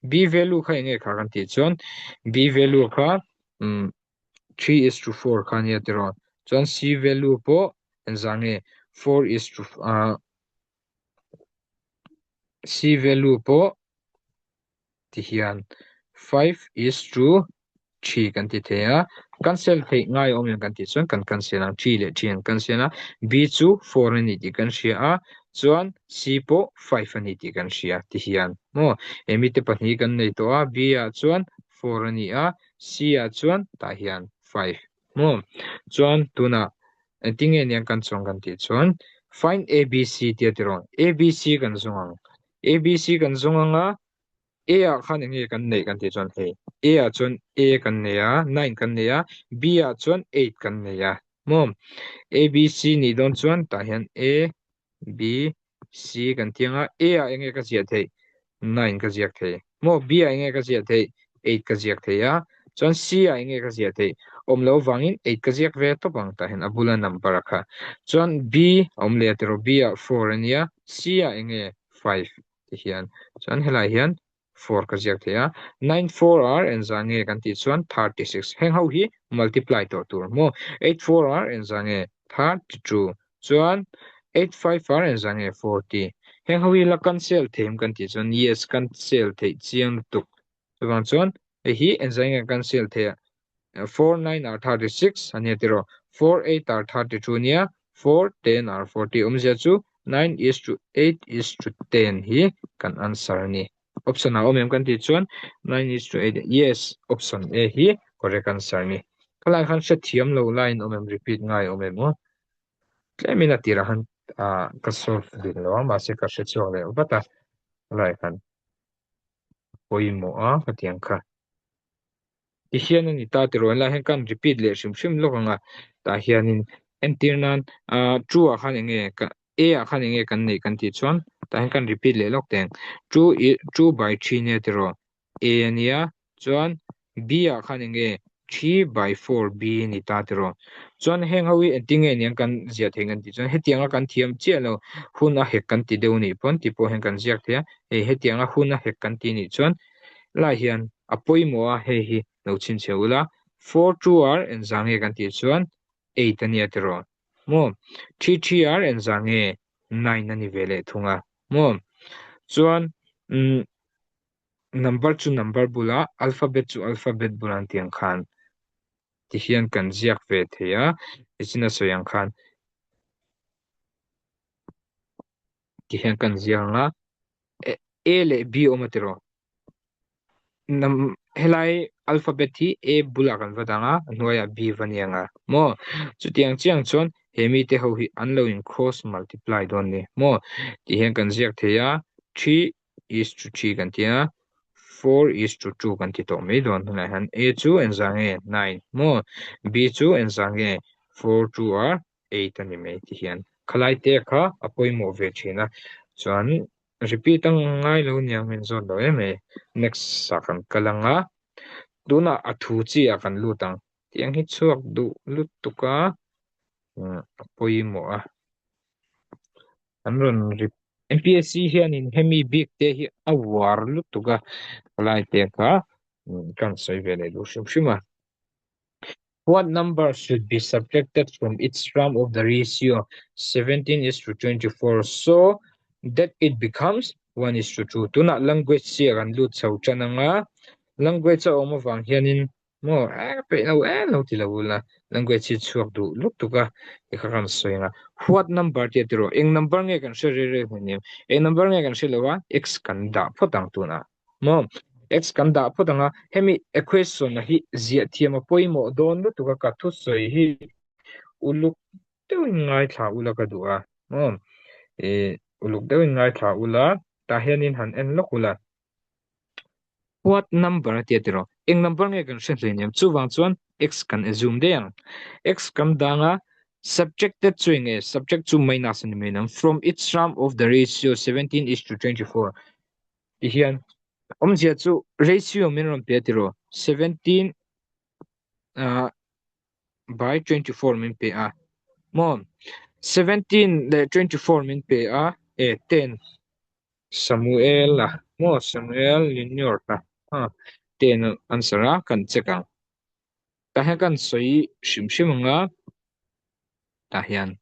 S1: B value kha enge kha kan tih chuan B value kha um 3 is to 4 kha nia tiraw chuan C value pawh engzah nge 4 is to uh, C value pawh ti hian 5 is to 3 kan ti thei a, cancel theih ngai awm em kan tih chuan kan cancel ang, 3 leh 3 an cancel a, B chu 4 a ni tih kan hria a, chuan C pawh 5 a ni tih kan hria ti hian maw he mite pahnih kan nei tawh a, B ah chuan 4 a ni a, C ah chuan tah hian 5 maw chuan tunah engtin nge niang kan chuang kan tih chuan find A B C tia tiraw A B C kan zawng ang. A B C kan zawng ang a, A ah khan eng nge kan neih kan tih chuan hei A ah chuan A kan nei a, nine kan nei a, B ah chuan eight kan nei a maw? A B C nih dawn chuan tah hian A B C kan ti ang a, A ah eng nge ka ziah theih? Nine ka ziak thei maw? B ah eng nge ka ziah theih? Eight ka ziak thei a, chuan C ah eng nge ka ziah theih? Awm loh vangin eight ka ziak ve tawp ang tah hian a bula number a kha. Chuan B a awm leh a tiraw B ah four a nia, C ah eng nge? Five ti hian. Chuan helai hian four ka ziak thei a, nine four ar engzah nge kan tih chuan 36 heng ho hi multiply tawh tur maw 8 4 ar engzah nge 32 chuan 8 5 ar engzah nge 40 heng ho hi la cancel thei em kan tih chuan yes cancel theih chiang lutuk chuvang chuan hei hi engzah nge cancel theih a 4 9 ar 36 a nia tiraw 4 8 ar 32 nia 4 10 ar 40 awmzia chu 9 is to 8 is to 10 hi kan answer a ni. Option a awm em kan tih chuan 9 is to 8 yes option A hi correct answer a ni. Khalai khan hrethiam lo laiin awm em repeat ngai awm em aw. Tlemin a tirah khan ka solve dik lo a mahse ka hrechhuak leh vat a khalai khan pawimawh a khatiang kha. Ti hian a ni ta tiraw helai hian kan repeat leh hrim hrim lawk ang a tah hianin entir nan ah two ah khan eng nge ka A ah khan eng nge kan neih kan tih chuan tah hian kan repeat leh lawk teng two ih two by three nia tiraw A a nia chuan B ah khan eng nge three by four B a ni ta tiraw chuan heng ho hi engtin nge niang kan ziah theih kan tih chuan hetianga kan thiam chiah lo hun a hek kan ti deuh anih pawn tih pawh hian kan ziak thei a hei hetianga hun a hek kan tih nih chuan lai hian a pawimawh a hei hi lo chhinchhiah ula four two ar engzah nge kan tih chuan eight a nia tiraw maw three three ar engzah nge nine a ni ve leh thung a maw chuan umm number chu number bulah alphabet chu alphabet bulah an tih ang khan ti hian kan ziak ve thei a nichin a sawi ang khan ti hian kan ziak ang a A leh B awm a tiraw Nam helai alphabet hi A bulah kan va dang a, a hnuaiah B va ni ang a maw? Chutiang chiang chuan he mite ho hi an lo in cross multiply dawn ni maw? Tih hian kan ziak thei a, three is to three kan ti a, four is to two kan ti tawh mai dawn hunah hian A chu engzah nge nine maw? B chu engzah nge four two are eight a ni mai ti hian khalai te kha a pawimawh ve thin a, chuan Repeat a ngai lo niang min zawt lo em e. Next ah kan kal ang a, tunah a thu chi ah kan lut ang. Tiang hi chhuak duh lutuk a, a pawimawh a. An rawn rip MPSC hianin hemi bik te hi a uar lutuk a, palai te kha kan sawi ve leh duh hrim hrim a. What number should be subtracted from its sum of the ratio 17 is to 24 so that it becomes 1 is to 2? Tunah language chi a kan lut chho tan ang a, language a awm avang hianin maw eh ka peih lo eh lo ti lo ula language hi chhuak duh lutuk a ti kha kan sawi ang a. What number tih a ti rawh, eng number nge kan hre rei rei hmun em? Eng number nge kan hre lo a, x kan dah phawt ang tunah. Maw? X kan dah phawt ang a, hemi equation hi ziah thiam a pawimawh dawn lutuk a, ka thusawi hi uluk deuhin ngaithla ula ka duh a, maw? Ih, uluk deuhin ngaithla ula, tah hianin han en lawk ula. What number a tia tiraw? Eng number nge kan hre hleinem? Chuvang chuan x kan assume daih ang. X kan dang a, subjected chu eng nge? Subject chu minus a ni mai ang. From its sum of the ratio 17 is to 24. Ti hian awmzia chu ratio min rawn pe a tiraw 17 ah by 24 min pe a maw 17 leh 24 min pe a e 10 Samuel a maw Samuel Junior a ha 10 answer a kan check ang tah hian kan sawi hrim hrim ang a tah hian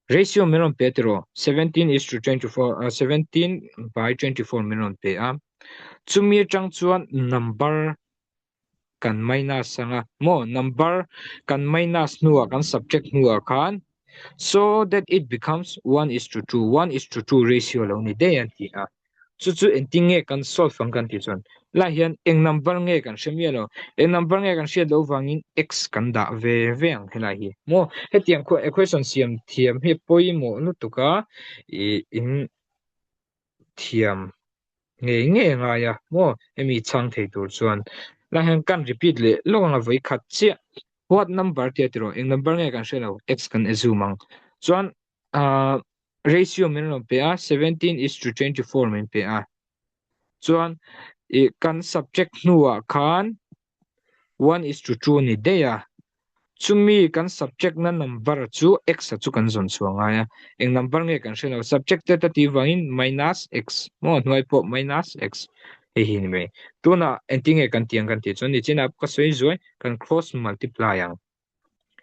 S1: ratio min rawn pe tiraw 17 is to 24 uh, 17 by 24 min rawn pe a chumi atang chuan number kan minus anga maw number kan minus hnuah kan subject hnuah khan so that it becomes 1 is to 2 1 is to 2 ratio lo ni daih an ti a Chu chu engtin nge kan solve ang kan tih chuan lai hian eng number nge kan hre miah lo. Eng number nge kan hriat loh vangin x kan dah ve ve ang helai hi. Maw hetiang khuah equation siam thiam hi pawimawh lutuk a ih in thiam ngei ngei a ngai a maw hemi chhang thei tur chuan lai hian kan repeat leh lawk anga vawi khat chiah what number tia tiraw eng number nge kan hre lo x kan assume ang chuan ah ratio min rawn pe a 17 is to 24 min pe a chuan ih kan subject hnuah khan 1 is to 2 ni daih a Chumi kan subject na number chu x a chu kan zawn chhuah ngai a, eng number nge kan hre lo, subject te ta tih vangin minus x maw hnuai pawh minus x hei hi ni mai. Tunah engtin nge kan tih ang kan tih chuan nichinah ka sawi zuai kan cross multiply ang.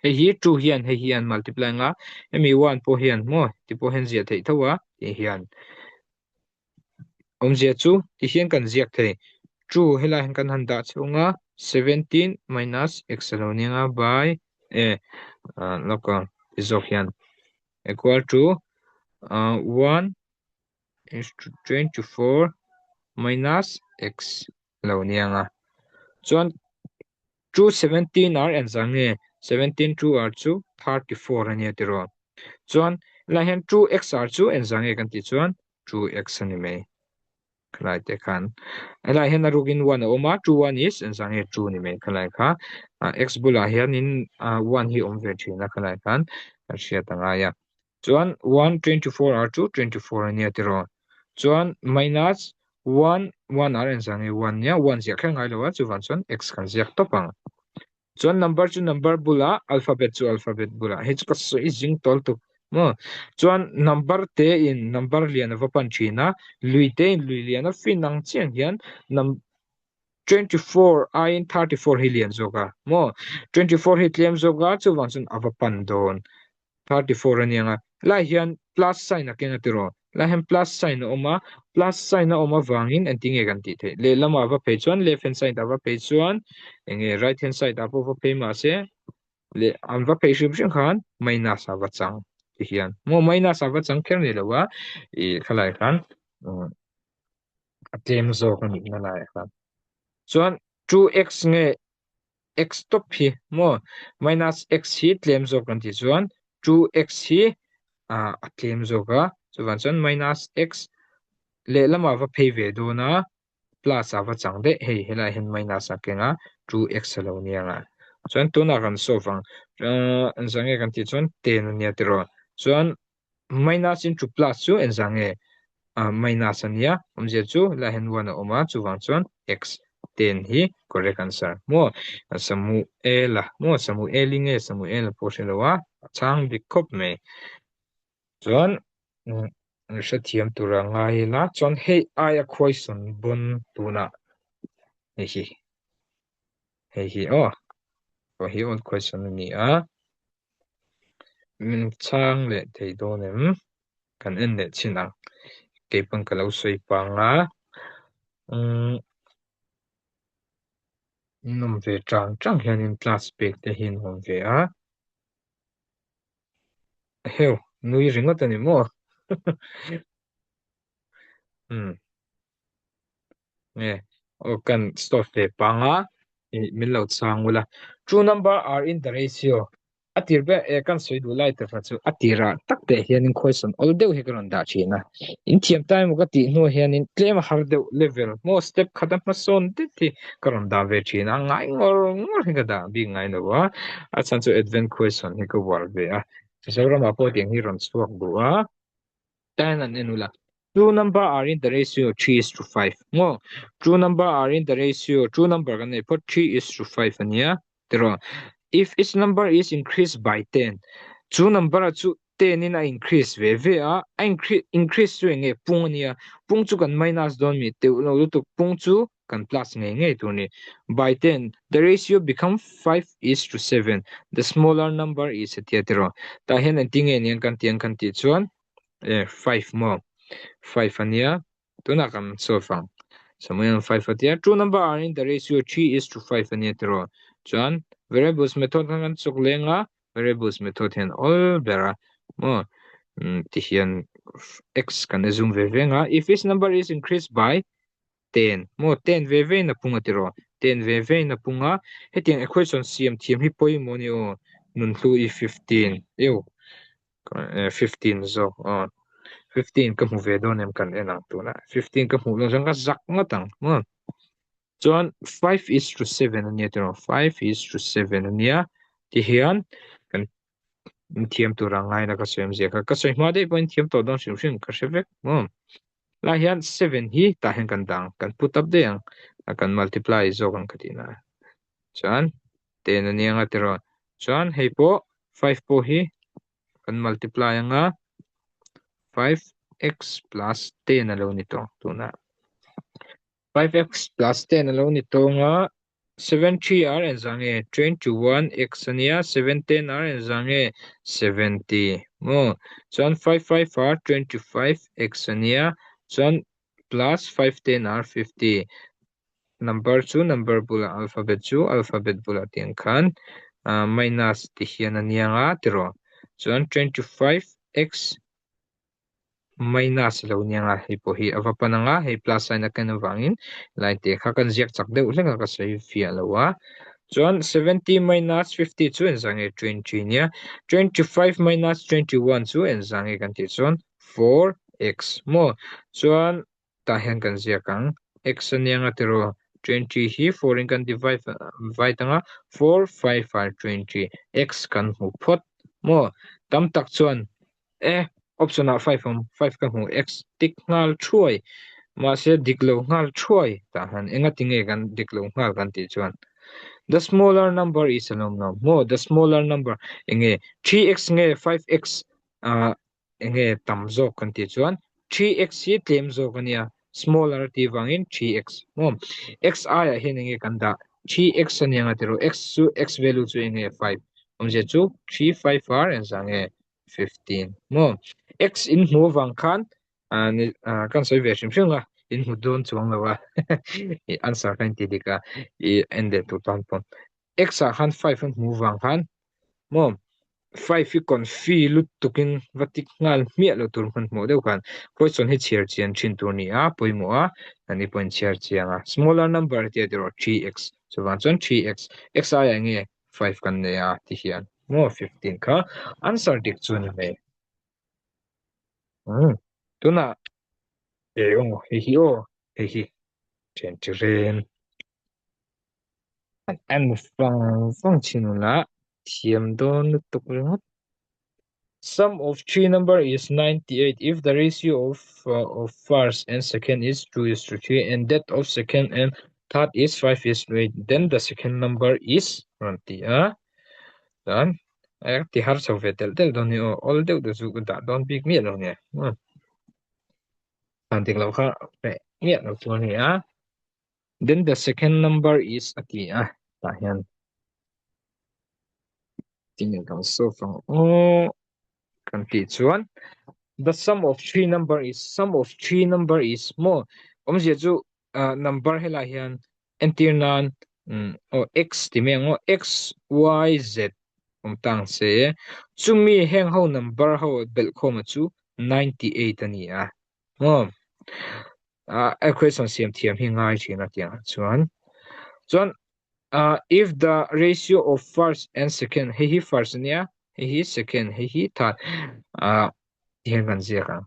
S1: Hei hi 2 hian hei hi an multiply ang a, hemi 1 pawh hian maw ti pawh hian ziah theih tho a tih hian. Awmzia chu ti hian kan ziak thei. Two helai hian kan han dah chhung a, 17 minus x a lo nia by e lawk ang ti zawk hian equal to 1 is to 24 minus x a lo nia ang a. Chuan 2 17 ar engzah nge 17 2 ar chu 34 a nia tiraw. Chuan helai hian 2 x ar chu engzah nge kan tih chuan 2 x a ni mai. Khalai te khan helai hian a rukin 1 a awm a 2 1 is engzah nge 2 ni mai khalai kha x bulah hianin 1 hi awm ve thin a khalai khan kan hriat a ngai a. Chuan 1 24 ar chu 24 a nia tiraw. Chuan minus 1 1 ar engzah nge 1 nia 1 ziah kher ngai lo a chuvang chuan x kan ziak tawp ang. Chuan number chu number bulah alphabet chu alphabet bulah hei chu ka sawi zing tawl tuk maw. Chuan number te in number lian a va pan thin a lui te in lui lian a fin ang chiang hian num 24 aiin 34 hi lian zawk a maw. 24 hi tlem zawk a chuvang chuan a va pan dawn. 34 a nia lai hian plus sign a keng a tiraw lai hian plus sign a awm a plus sign a awm avangin engtin nge kan tih theih lehlamah va phei chuan left hand side ah va phei chuan enge right hand side ah pawh va phei mahse leh an va phei hrim hrim khan minus ah va chang ti hian maw minus ah va chang kher ni lo a ih khalai khan a tlem zawk a nihna laiah khan chuan 2x nge x tawp hi maw minus x hi tlem zawk kan tih chuan 2x hi ah a tlem zawk a chuvang chuan minus x lehlamah va phei ve dawn a plus ah va chang daih hei helaiah hian minus a keng a 2x a lo nia ang a chuan tunah kan solve ang ah engzah nge kan tih chuan 10 a nia tiraw chuan Minus into plus chu engzah nge? Ah, minus a nia, awmzia chu helaiah hian 1 a awm a, chuvang chuan x 10 hi correct answer maw? Samuela maw? Samueli nge Samuela pawh hre lo a, a chhang dik khawp mai. Chuan hrethiam tura ngai ila, chuan hei aia khuaisawn bawn tunah hei hi, hei hi aw, aw hi old question a ni a. Min chhang leh thei dawn em? Kan en leh chin ang. Keipawn ka lo sawi pang a. Umm in awm ve tang tang hianin class pek te hi an awm ve a. Heu, nui ringawt a ni maw? Umm. Nge, aw kan stop ve pang a, ih min lo chhang ula. Two number are in the ratio. A tir ber e kan sawi duh lai te kha chu a tirah tak teh hianin khawisawn awl deuh hi ka rawn dah thin a. In thiam ta emaw ka tih hnuah hianin tlem a har deuh level maw step khat a hmasawn det hi ka rawn dah ve thin a, ngai ngawr ngawr hi ka dah bik ngai lo a, a chhan chu advent khawisawn hi ka uar ve a. Mizoramah pawh tiang hi rawn chhuak duh a. Tan an en ula. Two number are in the ratio 3 is to 5. Maw? Two number are in the ratio two number kan nei phawt 3 is to 5 ania. Tiraw? If each number is increased by 10. Chu number a chu 10 in a increase ve ve a. A increase increase chu enge pung ania. Pung chu kan minus dawn mi teuh lo lutuk pung chu kan plus ngei ngei tur ni. By 10 the ratio become 5 is to 7. The smaller number is atia tiraw. Tah hian engtin nge niang kan tih ang kan tih chuan e 5 maw 5 ania tunah kan solve ang samuel 5 atia two number are in the ratio 3 is to 5 ania tiraw chuan variables method khan kan chawk leng a variables method hian awl ber a maw ti hian x kan assume ve ve nga if each number is increased by 10 maw 10 ve ve in a pung a tiraw 10 ve ve in a pung a hetiang equation siam thiam hi pawimawh ni aw nunhlu i 15 eu 15 zawk aw. 15 ka hmu ve dawn em kan en ang tunah 15 ka hmuh loh chuan ka zak ngawt ang maw chuan 5 is to 7 ania tiraw 5 is to 7 ania tihian kan thiam tur ang ngaina ka sawi awmzia kha ka sawi hma daih pawhin thiam tawh dawn hrim hrim ka hre vek maw lai hian 7 hi tah hian kan dang kan put up daih ang kan multiply zawk ang ka tihna chuan 10 ania nga tiraw chuan hei pawh 5 pawh hi kan multiply anga 5x plus 10 a lo ni tawh tunah 5x plus 10 a lo ni tawh anga 7 3 r engzah nge 21 x ania 7 10 r engzah nge 70 maw chuan 5 5 r 25 x ania chuan plus 5 10 r 50 Number chu number bulah alphabet chu alphabet bulah tiang khan minus ti hian a niang a tiraw chuan 25x minus a lo niang a hei pawh hi a va pan ang a hei plus sign a ken avangin line te kha kan ziak chak deuh hlek a ka sawi fiah lo a chuan 70 minus 50 chu engzah nge 20 nia 25 minus 21 chu engzah nge kan tih chuan 4x maw chuan tah hian kan ziak ang x a nia nga tiraw 20 hi 4 in kan divide divide anga 4 5 are 20 x kan hmu phawt maw tam tak chuan e option ah 5 awm 5 ka hmu x tik nghal thuai mahse dik lo nghal thuai tah hian enga tinge kan dik lo nghal kan tih chuan the smaller number is alawm lo maw the smaller number enge 3x nge 5x ah Enge tam zawk kan tih chuan 3x hi tlem zawk a nia, smaller a tih vangin 3x maw? X aiah hian enge kan dah? 3x a nia nga tiraw? X chu x value chu enge 5 awmzia chu 3 5 ar engzah nge 15 maw? X in hmu avang khan kan sawi ve hrim hrim a, in hmu dawn chuang lo a i answer kha in ti dik a, i en leh tur tan pawh X ah khan 5 an hmu vang khan maw 5 hi confi lutukin va tik nghal hmiah lo tur hmanhmawh deuh khan question hi chhiar chian thin tur ni a pawimawh a ani pawhin chhiar chiang a smaller number tia tiraw 3x chuvang chuan 3x x aiah nge 5 kan nei a ti hian maw 15 kha answer dik chu ni mai um tunah e aw hei hi aw hei hi ṭhian chi ren An en vang vang thin ula thiam dawn lutuk ringawt. Sum of three number is 98 if the ratio of uh, of first and second is 2 is to 3 and that of second and third is 5 is to 8 then the second number is rawn ti a chuan ti har chho ve telh telh dawn ni aw awl deuh deuh chu ka dah dawn bik miah lo nia dan dik loh kha hmeh miah lo chu a ni a Then the second number is a ti a tah hian tinge kan solve ang aw kan tih chuan the sum of three number is sum of three number is maw awmzia chu ah number helai hian entir nan um aw x ti mai ang aw x y z awm tang se chumi heng ho number ho belhkhawm a chu 98 a ni a maw uh, equation siam thiam hi ngai thin a tiang chuan chuan uh, if the ratio of first and second hei hi first ania hei hi second hei hi third uh, hian kan ziak ang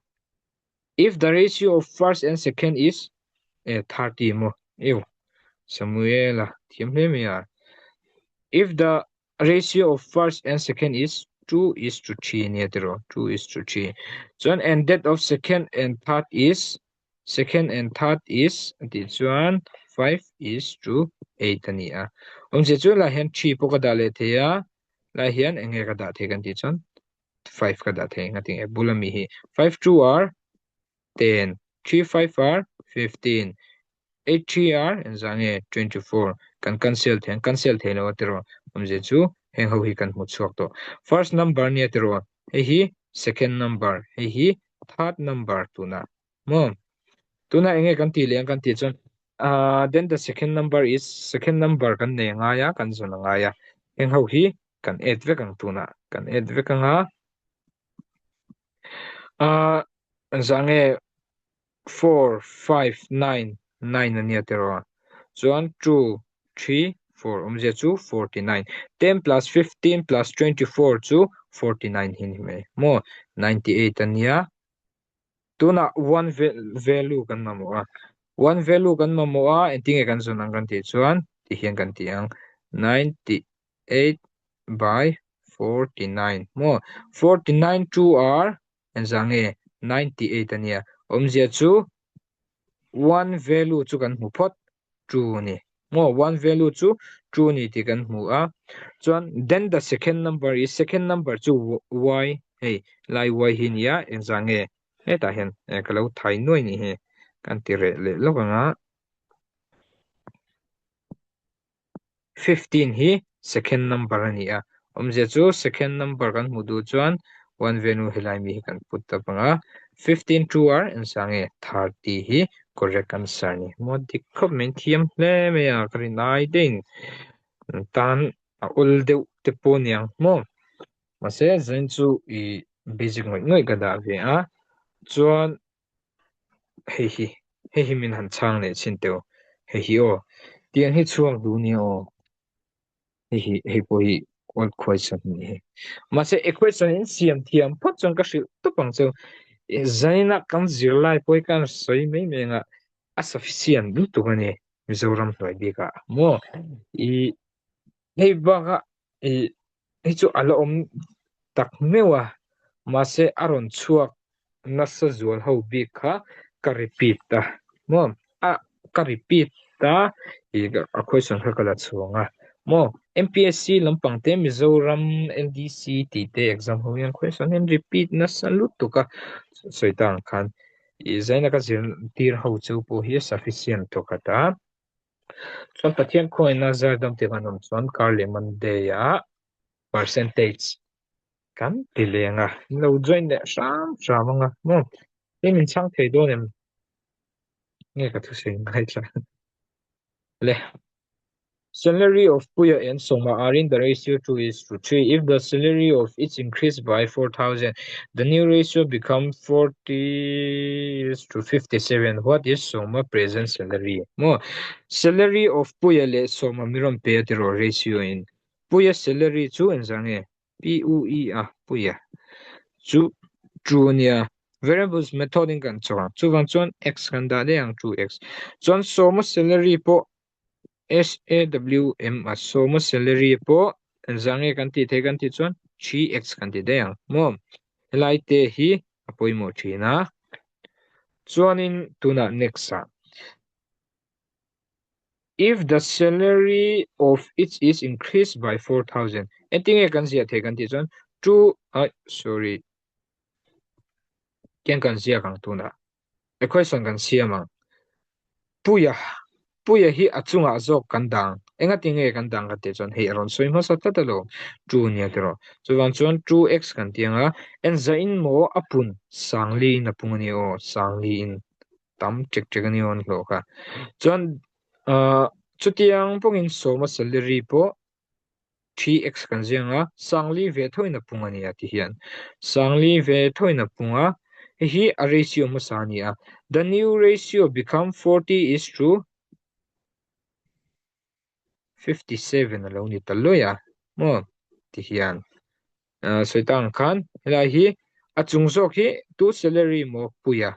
S1: if the ratio of first and second is eh 30 mo ew Samuela thiam hle mai a if the ratio of first and second is 2 is to 3 ania tiraw 2 is to 3 chuan and that of second and third is second and third is a tih chuan 5 is to 8 a ni a awmzia chu lai hian 3 pawh ka dah leh thei a lai hian eng nge ka dah thei kan tih chuan 5 ka dah thei nga tinge bul ami hi 5 2 are 10 3 5 are 15 8 3 are engzah nge 24 kan cancel thei an cancel thei lo a tiraw awmzia chu heng ho hi kan hmu chhuak tawh first number nia tiraw hei hi second number hei hi third number tuna maw tuna enge kan tih leh ang kan tih chuan uh, then the second number is second number kan nei angai a kan zawn angai a heng ho hi kan add vek ang tuna kan add vek anga uh, engzah nge 4 5 9 9 a nia tiraw chuan 2 3 4 awmzia chu 49 10 plus 15 plus 24 chu 49 hi ni mai maw 98 a nia. Tunah one value kan mamawh a, one value kan mamawh a, engtinge kan zawn ang kan tih chuan ti hian kan ti ang, 98 by 49 maw, 49 two are engzah nge 98 a nia, awmzia chu one value chu kan hmu phawt true a ni maw one value chu true a ni tih kan hmu a chuan then the second number is second number chu y hei lai y hi nia engzah nge hetah hian ka lo thai nuai ni hi kan ti reh leh lawk ang a. 15 hi second number a ni a, awmzia chu second number kan hmuh duh chuan one value helai mi hi kan put tawp ang a, 15 two are engzah nge 30 hi correct answer a ni. Maw dik khawp mai in thiam hle mai a, ka rin ai deuhin tan a awl deuh te pawh a niang maw. Mahse zain chu i basic ngawih ngawih ka dah ve a, chuan Hei hi, hei hi min han chhang leh chhin teh u. Hei hi aw, tiang hi chhuak duh nia aw. Hei hi, hei pawh hi old question a ni hi. Mahse equation in siam thiam phawt chuan ka hrilh tawp ang chu. Zaina kan zirlai pawh hi kan sawi mai mai anga a sufficient lutuk a ni Mizoram hnuai bikah maw. I hei bakah i Hei chu a la awm tak meuh a, mahse a rawn chhuak nasa zual ho bik kha ka repeat a maw? A ka repeat a ih a question kha ka la chhuang a maw? MPSC lampang te Mizoram LDC tih te exam ho hian question hi an repeat nasa lutuk a sawi ta ang khan ih zaina ka zirtir ho chu pawh hi sufficient thawkhat a. Chuan Pathian khawngaihna zar dam tih kan awm chuan kar leh Monday ah percentage kan ti leng a, in lo join leh hram hram ang a maw? Hei min chhang thei dawn em? Nge ka thusawi ngaithla le. Salary of Puia and Sawma are in the ratio 2 is to 3. If the salary of each increase by 4,000, the new ratio become 40 is to 57. What is Sawma present salary? Maw? Salary of Puia leh Sawma mi rawn pe a tiraw ratio in. Puia salary chu engzah nge? P-U-E a, Puia chu true ania. Variables method in kan chawk ang. Chuvang chuan x kan dah daih ang 2x. Chuan Sawma salary pawh SAWM a sawma salary pawh engzah nge kan tih theih kan tih chuan 3x kan ti daih ang maw? Helai te hi a pawimawh thin a. Chuanin tunah next ah If the salary of each is increased by 4000 engtin nge kan ziah theih kan tih chuan two ai sorry tiang kan ziak ang tunah. Equation kan siam ang. Puia, Puia hi a chungah zawk kan dang. Engati nge kan dang ka tih chuan hei a rawn sawi hmasa tlat alo. Two nia tiraw. Chuvang chuan 2x kan ti ang a, enzahin maw a pun sangli in a pung a ni aw, sangli in tam ṭek ṭek a ni aw an hlawh kha. Chuan ahh chutiang pawngin sawma salary pawh 3x kan ziang a, Sangli ve thoin a pung a nia ti hian. Sangli ve thoin a pung a, hei hi a ratio hmasa a ni a. The new ratio become 40 is to 57 a lo ni ta luai a maw ti hian. Sawi ta ang khan helai hi a chung zawk hi tu salary maw pui a,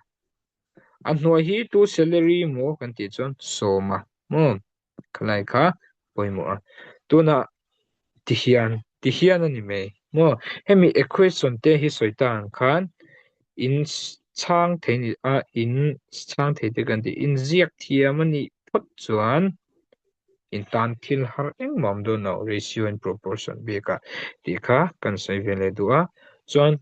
S1: a hnuai hi tu salary maw kan tih chuan sawm a maw. Khalai kha pawimawh a. Tunah ti hian ti hian a ni mai maw? Hemi equation te hi sawi ta ang khan in chhang thei ni a in chhang thei te kan tih in ziak thiam a nih phawt chuan in tan thil har engmah awm dawn lo ratio and proportion bikah tih kha kan sawi ve leh duh a. Chuan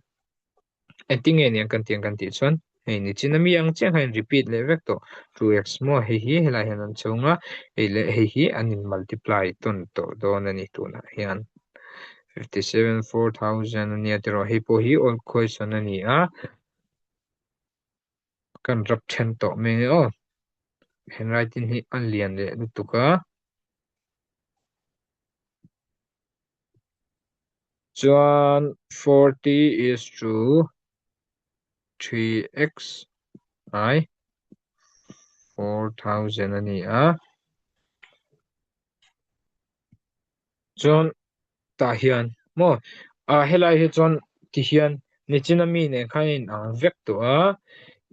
S1: Engtin nge niang kan tiang kan tih chuan hei nichin ami ang chiah khan repeat leh vek tawh 2x maw hei hi helai hian an chhung a hei leh hei hi an in multiply tawn tawh dawn a ni tunah hian 57 4000 a nia tiraw hei pawh hi old question a ni a kan rap then tawh mai aw handwriting hi a lian leh lutuk a. Chuan 40 is to 3x ai 4000 a ni a. Chuan tah hian maw ah helai hi chuan ti hian nichina mi nen khan a inang vek tawh a.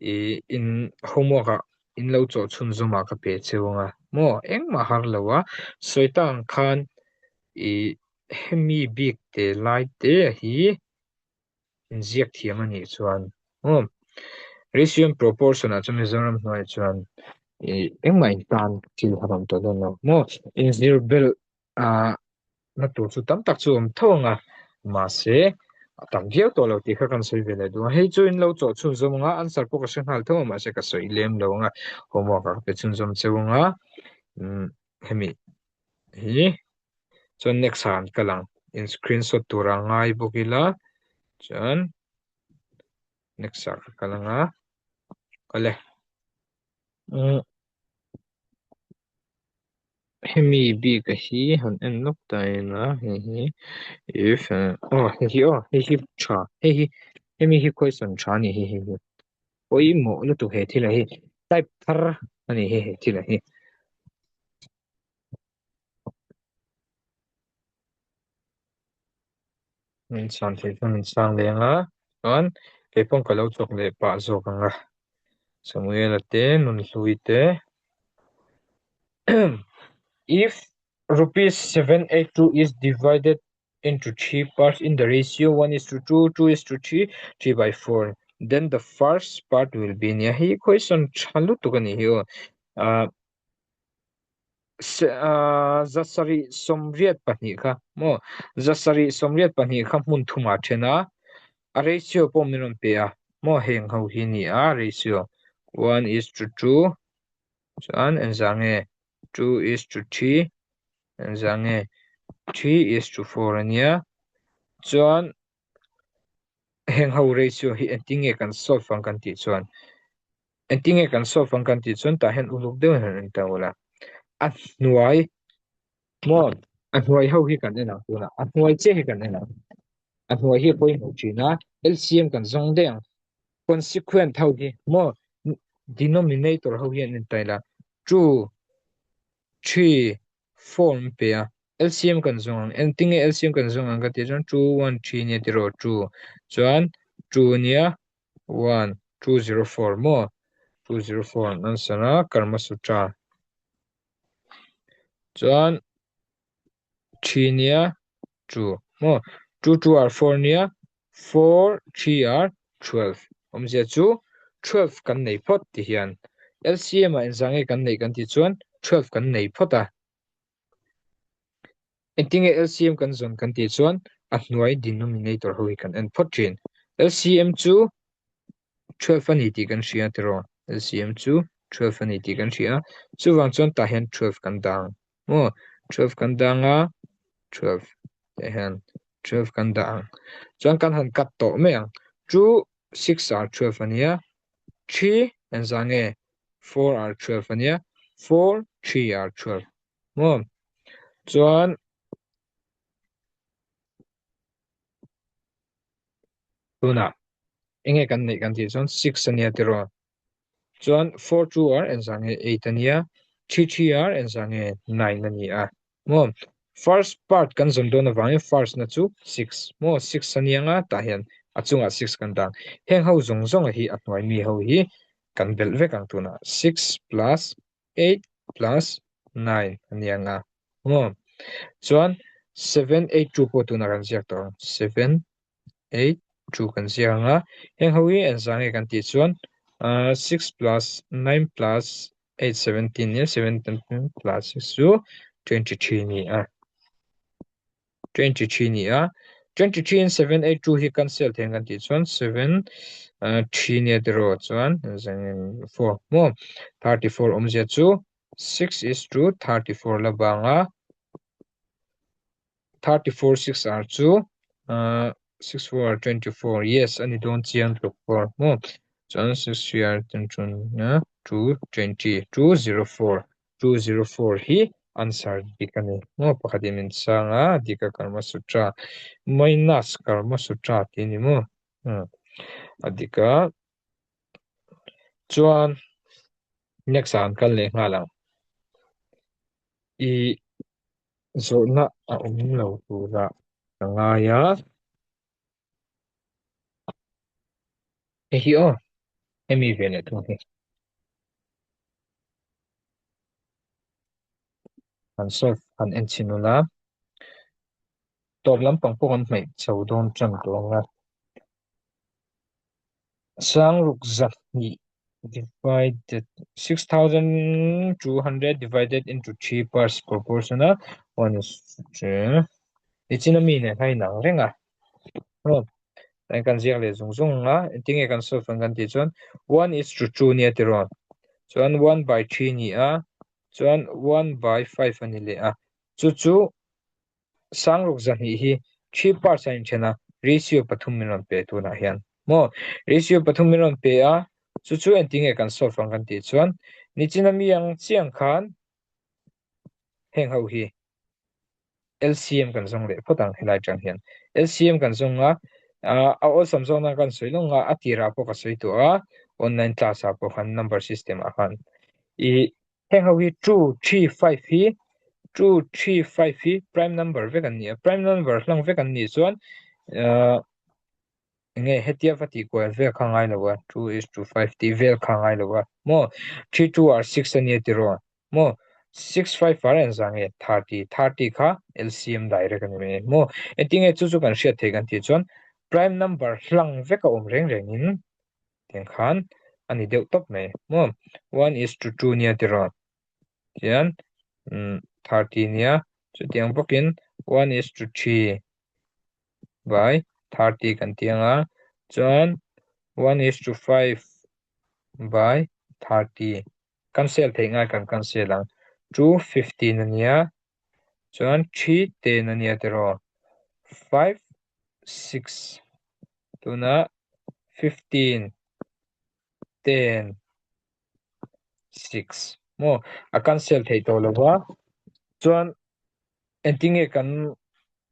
S1: I in homework ah in lo chawh chhunzawm ah ka pe cheu anga maw engmah har lo a sawi ta ang khan i hemi bik te lai te hi inziak thiam a nih chuan maw ratio and proportion ah chuan Mizoram hnuaiah chuan i engmah in tan thil har awm tawh dawn lo maw inzir belh ah na tur chu tam tak chu awm tho ang a, mahse a tam viau tawh lo tih kha kan sawi ve leh duh a, hei chu in lo chawh chhunzawm ang a, answer pawh ka hre nghal tho a, mahse ka sawi lem lo ang a, homework ah ka pe chhunzawm cheu ang a, umm hemi hi chuan next ah an kal ang, in screenshot tur a ngai bawk ila chuan next ah ka kal ang a, kal e. Umm. Hemi bik a hi han en lawk ta ila hei hi if aw hei hi aw hei hi tha hei hi hemi hi question tha a ni hei hi pawimawh lutuk he thil ah hi type thar a ni hei he thil ah hi. Min chhan theih chuan min chhang leh ang a chuan kei pawh ka lo chawk leh pah zawk ang a Samuela te Nunhlui te If rupees 782 is divided into three parts in the ratio 1 is to 2, 2 is to 3, 3 by 4 then the first part will be nia hei question tha lutuk a ni hi aw ah 722 kha maw 722 kha hmun thumah then a a ratio pawh min rawn pe a maw heng ho hi a ni a ratio one is to two chuan engzah nge two is to three engzah nge three is to four a nia chuan heng ho ratio hi engtin nge kan solve ang kan tih chuan engtin nge kan solve ang kan tih chuan tah hian uluk deuh in han en ta ula a hnuai maw a hnuai ho hi kan en ang tunah a hnuai chiah hi kan en ang a hnuai hi a pawimawh thin a LCM kan zawng daih ang consequent ho hi maw denominator ho hi an en ta ila 2 3 4 an pe a LCM kan zawng ang engtin nge LCM kan zawng ang ka tih chuan 2 1 3 nia tiraw 2 chuan 2 nia 1 2 0 4 maw 2 0 4 an answer a Karma Sutra chuan 3 nia 2 maw 2 2 are 4 nia 4 3 are 12 awmzia chu 12 kan nei phawt ti hian LCM ah engzah nge kan neih kan tih chuan 12 kan nei phawt a. Engtinge LCM kan zawn kan tih chuan a hnuai denominator ho hi kan en phawt thin. LCM chu 12 a ni tih kan hria tiraw? LCM chu 12 a ni tih kan hria. Chuvang chuan tah hian 12 kan dang. Maw? 12 kan dang a, 12 tah hian 12 kan dah ang. Chuan kan han cut tawh mai ang. 2 6 are 12 a nia. 3 engzah nge 4 are 12 a nia. 4 3 are 12. Maw? Chuan tunah enge kan neih kan tih chuan 6 a nia tiraw. Chuan 4 2 are engzah nge 8 a nia. 3 3 are engzah nge 9 a ni a. Maw? First part kan zawn dawn avangin first na chu 6 maw 6 a nia nga tah hian a chungah 6 kan dang. Heng ho zawng zawng hi a hnuai mi ho hi kan belh vek ang tunah 6 plus 8 plus 9 a nia nga maw? Chuan 7 8 2 pawh tunah kan ziak tawh ang 7 8 2 kan ziak ang a heng ho hi engzah nge kan tih chuan 6 plus 9 plus 8 17 nia 17 plus 6 chu 23 ni a 23 ni a 23 in 7 8 2 hi cancel thei kan tih chuan 7 3 nia tiraw chuan 4 maw 34 awmzia chu 6 is to 34 la bang a 34 6 are chu 6 4 are 24 yes ani dawn chiang tluk 4 maw chuan 6 3 are 10 chun 2 20 2 0 4 2 0 4 hi answer dik ani maw pakhat in min chhang a dika karma sutra minus karma sutra tih ani maw a dika chuan next ah an kal leh nghal ang i zawhna a awm lo turah ka ngai a. Hei hi aw. Hemi ve leh thung hi. Han solve han en chhin ula. Tawp lampang pawh kan hnaih chho dawn tan tawh ang a. Sangruk 200 divided 6200 divided into 3 parts proportional 1 is to Nichin ami nen khan inang reng a. Eng kan ziak leh zung zung a, engtinge kan solve ang kan tih chuan 1 is to 2 nia tiraw. Chuan 1 by 3 ni a, chuan 1 by 5 a ni leh a. Chu chu Sangruk 200 hi 3 parts a inthen a, ratio pathum min rawn pe tunah hian. Maw? Ratio pathum min rawn pe a, chu chu engtinge kan solve ang kan tih chuan nichina mi ang chiang khan heng ho hi LCM kan zawng leh phawt ang helai atang hian. LCM kan zawng a, a awlsam zawk nan kan sawi lawng a, a tirah pawh ka sawi tawh a, online class ah pawh khan number system ah khan i Heng ho hi two, three, five hi two, three, five hi prime number vek an ni a, prime number hlang vek an nih chuan ahh enge hetia va tih kual vel kha ngai lo a, two is to five tih vel kha ngai lo a maw, three two are six a nia tiraw maw, six five are engzah nge 30, 30 kha LCM direct a ni mai maw, engtinge chu chu kan hriat theih kan tih chuan prime number hlang vek a awm reng rengin Tiang khan a ni deuh tawp mai maw. One is to two nia tiraw tian 30 nia chutiang bawkin one is to three by 30 kan ti ang a chuan one is to five by 30 cancel theih ngai kan cancel ang 215 a nia chuan 3 10 a nia tiraw 5 6 Tunah 15, 10, 6 maw a cancel theih tawh lo va, chuan engtinge kan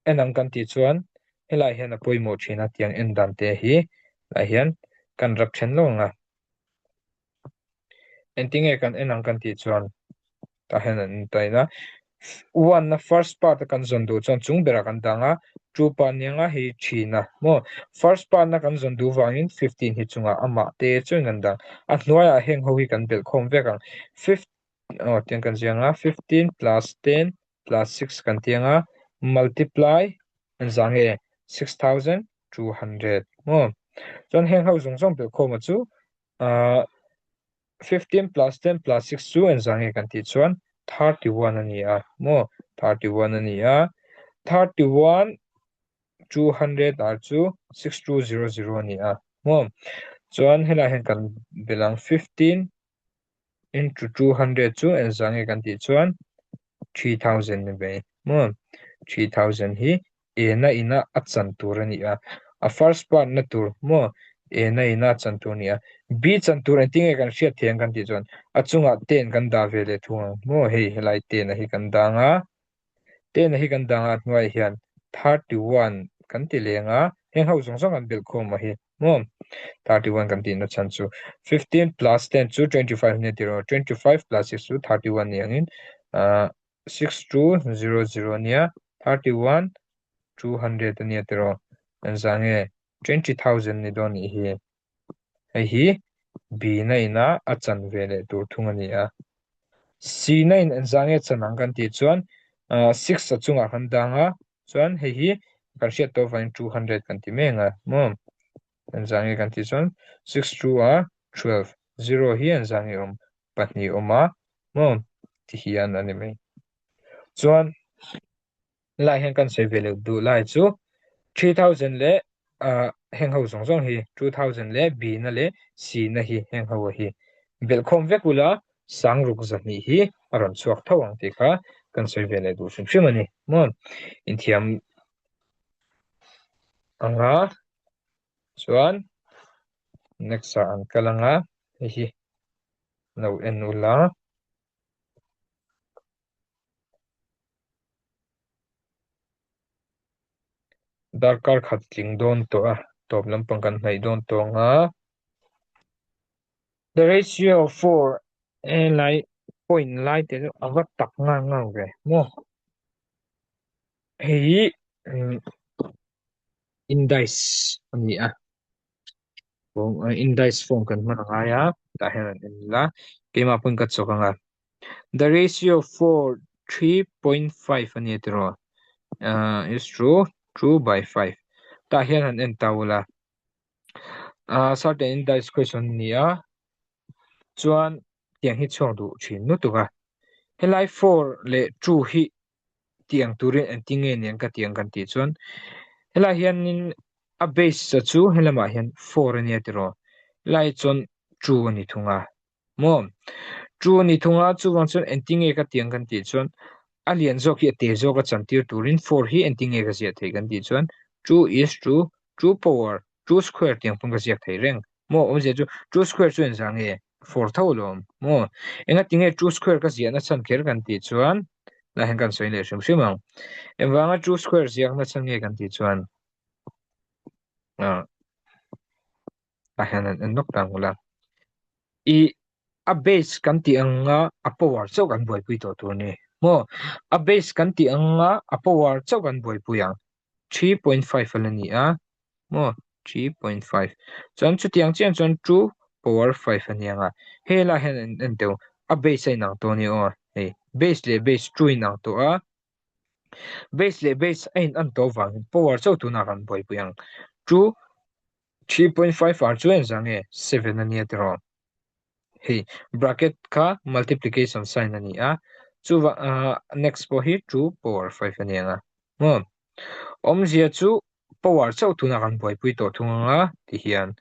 S1: en ang kan tih chuan helai hian a pawimawh thin a tiang en dan te hi lah hian kan rap then lo ang a. Engtinge kan en ang kan tih chuan tah hian an intain a, one na first part a kan zawn duh chuan chung berah kan dang a, two part ni anga hei thin a maw first part na kan zawn duh vangin 15 hi chungah amah te chuan kan dang a hnuaiah heng ho hi kan belh khawm vek ang aw tiang kan ziang a 15 plus 10 plus 6 kan ti anga multiply engzah nge 6200 maw chuan heng ho zawng zawng belh khawm a chu Ahh 15 plus 10 plus 6 chu engzah nge kan tih chuan 31 a ni a maw 31 a ni a 31 200 ar chu 6200 a ni a maw chuan helai hian kan belh ang 15 into 200 chu engzah nge kan tih chuan 3000 ni mai maw 3000 hi A na ina a chan tur a ni a a first part na tur maw A na ina a chan tur a ni a B chan tur engtin nge kan hriat thei ang kan tih chuan a chungah 10 kan dah ve leh thung ang maw hei helai 10 a hi kan dang a 10 a hi kan dang a hnuaiah hian 31 kan ti leng a heng ho zawng zawng an belh khawm a hi maw 31 kan tihna chhan chu 15 plus 10 chu 25 nia tiraw 25 plus 6 chu 31 ni angin ah 6200 nia 31 200 ania tiraw engzah nge 20,000 ni dawn nih hi hei hi B na ina a chan ve leh tur thung a ni a C na in engzah nge chan ang kan tih chuan ah 6 a chungah kan dang a chuan hei hi kan hriat tawh avangin 200 kan ti mai ang a maw engzah nge kan tih chuan 6 2 a 12 0 hi engzah nge awm pahnih awm a maw ti hian a ni mai chuan lai hian kan sawi ve loh duh lai chu 3000 leh ah heng ho zawng zawng hi 2000 leh B na leh C na hi heng ho hi belhkhawm vek ula sangruk 200 hi a rawn chhuak tho ang tih kha kan sawi ve leh duh hrim hrim a ni maw inthiam anga chuan next ah an kal anga hei hi lo en ula. Darkar khat tling dawn tawh a, tawp lampang kan hnaih dawn tawh ang a. The ratio for helai point lai te chu a va tak ngang ngang ve maw. Hei hi indice a ni a. Indice form kan hman a ngai a, tah hian an en ila keimah pawn ka chawk ang a. The ratio 4 3.5 a nia tiraw is to 2 by 5 tah hian han en ta ula certain indice question a ni a chuan tiang hi chhuak duh thin lutuk a helai 4 leh 2 hi tiang turin engtin nge niang ka tiang kan tih chuan helai hianin a base chu helamah hian 4 a nia tiraw helai chuan 2 a ni thung a. Maw? Chu a ni thung a, chuvang chuan engtin nge ka tiang kan tih chuan a lian zawk hi a te zawk a chantir turin four hi engtin nge ka ziah theih kan tih chuan two is to two power two square tiang pawn ka ziak thei reng. Maw? Awmzia chu two square chu engzah nge four tho alawm. Maw? Engati nge two square ka ziahna chhan kher kan tih chuan lah hian kan sawi leh hrim hrim ang. Engvanga two square ziakna chhan nge kan tih chuan ah tah hian an en nawk ta ang ula. I a base kan tih anga a power chauh kan buaipui tawh tur a ni. Maw? A base kan tih anga a power chauh kan buaipui ang. 3.5 a la ni a. Maw? 3.5. Chuan chutiang chian chuan 2 power 5 a ni ang a. Hei lah hian en en teu a base a inang tawh a ni aw. Hei base leh base 2 inang tawh a. Base leh base a in an tawh vangin power chauh tunah kan buaipui ang. 2 3.5 r chu engzah nge 7 a nia tiraw? Hei bracket kha multiplication sign a ni a, chuva next pawh hi 2 power 5 a ni ang a. Maw? Awmzia chu power chauh tunah kan buaipui tawh thung ang a tihian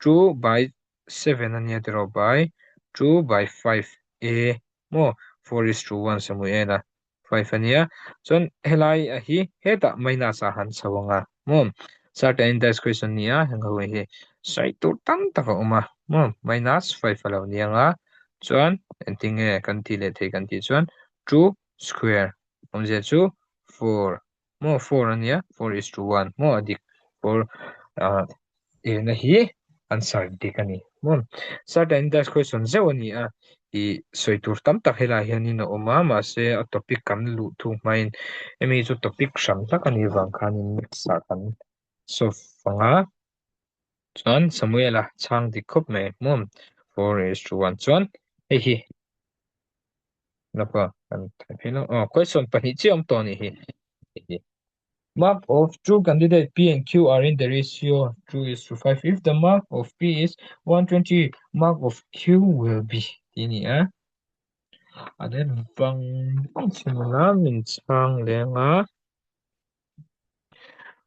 S1: 2 by 7 a nia tiraw by 2 by 5 a maw 4 is to 1 Samuel a. 5 a nia chuan helai a hi hetah minus ah han chho ang a maw certain indiscretion nia heng ho hi sawi tur tam tak a awm a maw minus 5 a lo ni ang a chuan engtin nge kan tih leh thei kan tih chuan 2 square awmzia chu 4 maw 4 a nia 4 is to 1 maw a dik 4 ah Ena hi answer dik a ni maw? Certain dash question zeuh a ni a, ih sawi tur tam tak helai hianin a awm a, mahse a topic kan luh thung hmain hemi chu topic hran tak a nih vang khanin next ah kan solve ang a, chuan Samuel-a chhang dik khawp mai maw? 4:1 chuan hei hi lawk kan type phei lawk aw question pahnih chiah a awm tawh a nih hi. Mark of two candidate P and Q are in the ratio 2 is to 5. If the mark of P is 120, mark of Q will be tih a ni a. A then bang bang chhunga min chhang leng a.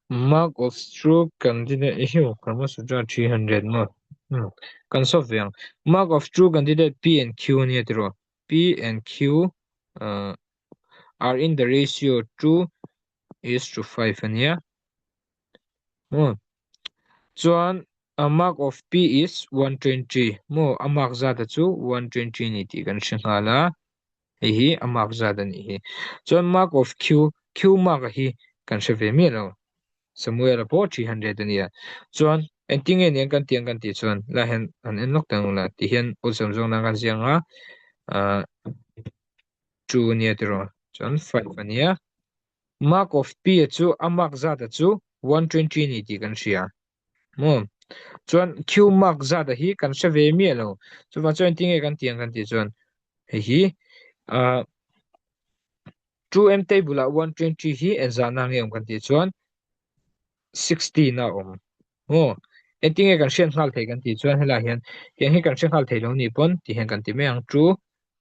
S1: Mark of true candidate hi Karma Sutra 300 maw? Hmm. Kan solve ve ang. Mark of true candidate P and Q a nia tiraw? P and Q uh, are in the ratio 2 is to 5 a nia. Maw? Chuan a mark of P is 120. Maw? A mark zat a chu 120 ni tih kan hre nghal a. Hei hi a mark zat a nih hi. Chuan mark of Q, Q mark a hi kan hre ve miah lo. Samuel a pawh 300 a nia. Chuan engtin nge niang kan tih ang kan tih chuan lai hian han en lawk ta ang ula. Tihian awlsam zawng nan kan ziak ang a. Ah 2 a nia tiraw chuan 5 a nia mark of p a chu a mark zat a chu 120 a ni tih kan hria maw chuan q mark zat a hi kan hre ve miah lo chuvang chuan engtin nge kan tih ang kan tih chuan hei hi ah 2m table ah 120 hi engzahna nge awm kan tih chuan 16 a awm maw engtin nge kan hriat nghal theih kan tih chuan helaiah hian tiang hi kan hre nghal thei lo ni pawn ti hian kan ti mai ang 2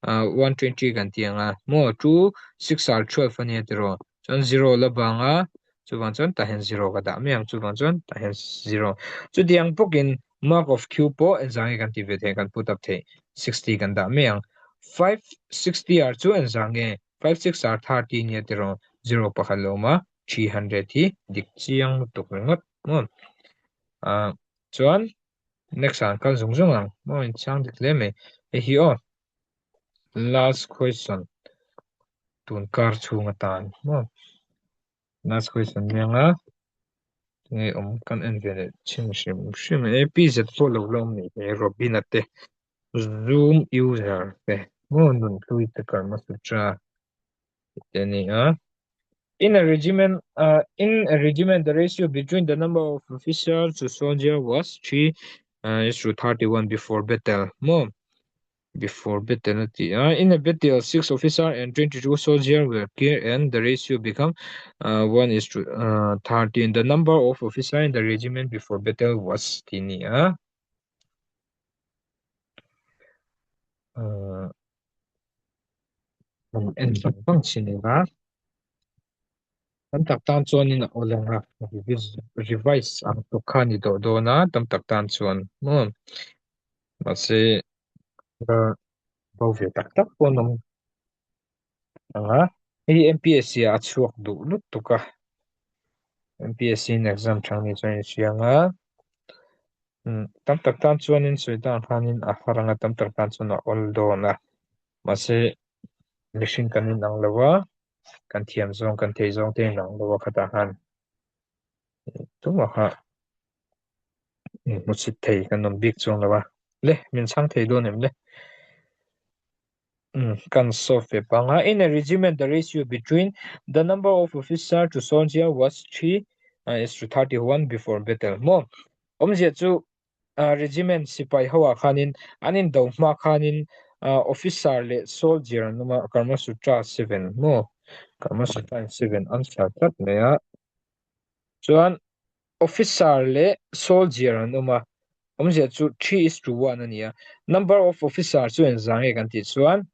S1: 120 kan ti ang a maw 2 6 r 12 a nia tiraw chuan 0 la bang a chuvang chuan tah hian 0 ka dah mai ang chuvang chuan tah hian 0 chutiang bawkin mark of q pawh engzah nge kan ti ve thei kan put up theih 60 kan dah mai ang 5 60 r chu engzah nge 5 6 r 30 nia tiraw 0 pakhat lo awm a 300 hi dik chiang lutuk ringawt maw ah chuan next ah an kal zung zung ang maw in chhang dik hle mai hei hi aw last question tun kar chhung atan maw last question nia nga tinge awm kan en ve leh chhin hrim hrim a APZ pawh lo la awm nih hi Robina te Zoom user te maw Nunhlui te Karma Sutra te a ni a. In a regiment, uh, in a regiment, the ratio between the number of officers to soldier was 3. Is to 31 before battle maw before battle a ti a in a battle six officer and 22 soldier were killed and the ratio become 1 is to 13 the number of officer in the regiment before battle was tih a ni a. En vang vang chin ila. Tam tak tan chuanin a awl ang a, revise ang tluk kha a ni tawh dawn a, tam tak tan chuan maw mahse bo ve tak tak pawh an awm ang a, hei hi MPSC ah a chhuak duh lutuk a, MPSC in exam chang ni chuan a inhria ang a, tam tak tan chuanin sawi dan khanin a har ang a, tam tak tan chuan a awl dawn a, mahse mihring kan inang lo a. Kan thiam zawng kan thei zawng te in ang lo a khatah khan tumah kha hmuchhit thei kan awm bik chuang lo a le min chhang thei dawn em le kan solve ve pang a in a regiment the ratio between the number of officer to soldier was 3 is to 31 before battle maw awmzia chu Regiment sipai ho ah khanin an indo hma khanin officer leh soldier an awm a, Karma Sutra 7 maw? Karma Sutra in 7 answer tlat mai a. Chuan officer leh soldier an awm a, awmzia chu 3 is to 1 a ni a. Number of officer chu engzah nge kan tih chuan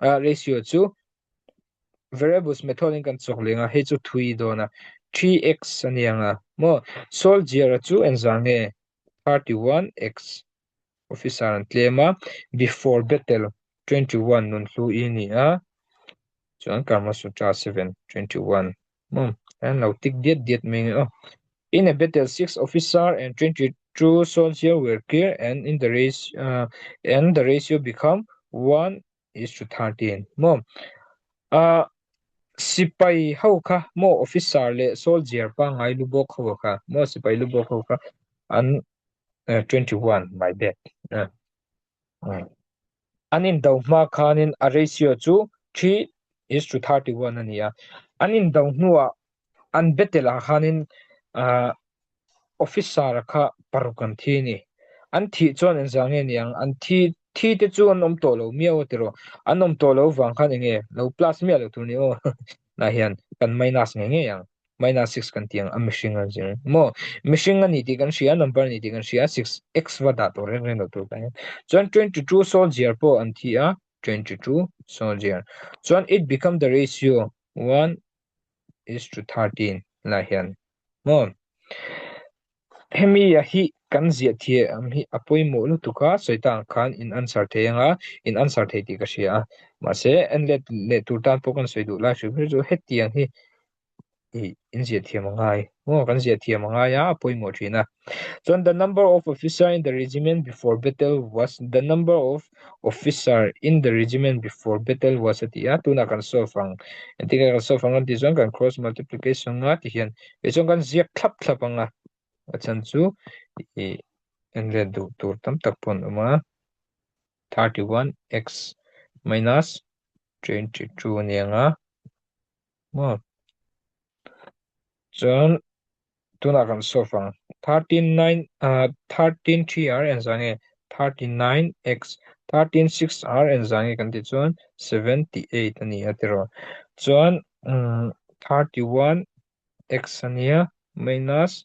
S1: ratio chu variables method in kan chawk leng a, hei chu thui dawn a, 3x a ni ang a maw? Soldier chu engzah nge 31x officer an tlem a, before battle 21 nun hlu i ni a, chuan Karma Sutra 7 21 maw an lo tik diat diat mai nge aw. In a battle 6 officer and 22 soldier were killed and in the race uh, and the ratio become 1 is to 13 maw uh, sipai ho kha maw officer leh soldier pangngai lu bawk ho kha maw sipai lu bawk ho kha an 21 my bad an indo hma khanin a ratio chu 3 is to 31 a ni a an indo hnuah an battle ah khanin Officer kha paruk an thi a ni. An thih chuan engzah nge ni ang? An thi thi te chu an awm tawh lo miau a tiraw? An awm tawh lo vang khan enge lo plus miah lo tur ni aw lah hian kan minus ngei ngei ang. Minus six kan ti ang a mihring a zir maw? Mihring a ni tih kan hria a, number a ni tih kan hria a, six x va dah tawh reng reng lo tur kan hian. Chuan 22 soldier pawh an thi a, 22 soldier. Chuan it become the ratio one is to 13 lah hian maw hemi a hi kan ziah thiam hi a pawimawh lutuk a sawi ta ang khan in answer thei anga in answer thei tih ka hria a mahse en let leh tur tan pawh kan sawi duh lai hrim hrim chu hetiang hi ih in ziah thiam a ngai maw kan ziah thiam a ngai a a pawimawh thin a chuan the number of officer in the regiment before battle was the number of Officer in the regiment before battle was a ti a, tunah kan solve ang. Engtin nge kan solve ang kan tih chuan kan cross multiplication nga ti hian kei chuan kan ziak thlap thlap ang a, a chhan chu ih en let duh tur tam tak pawh an awm a, 31 x minus 22 a ni ang a maw chuan Tunah kan solve ang. 39 13 3r engzah nge 39x 13 6r engzah nge kan tih chuan 78 a ni a tiraw. Chuan 31x a nia minus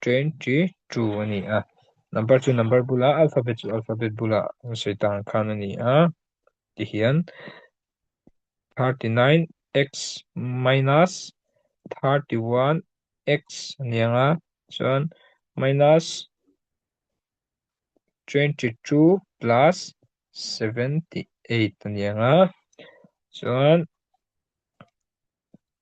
S1: 22 a ni a. Number chu number bulah alphabet chu alphabet bulah an sawi ta ang khan a ni a. Tihian 39x minus 31x a ni ang a, chuan minus 22 plus 78 a ni ang a, chuan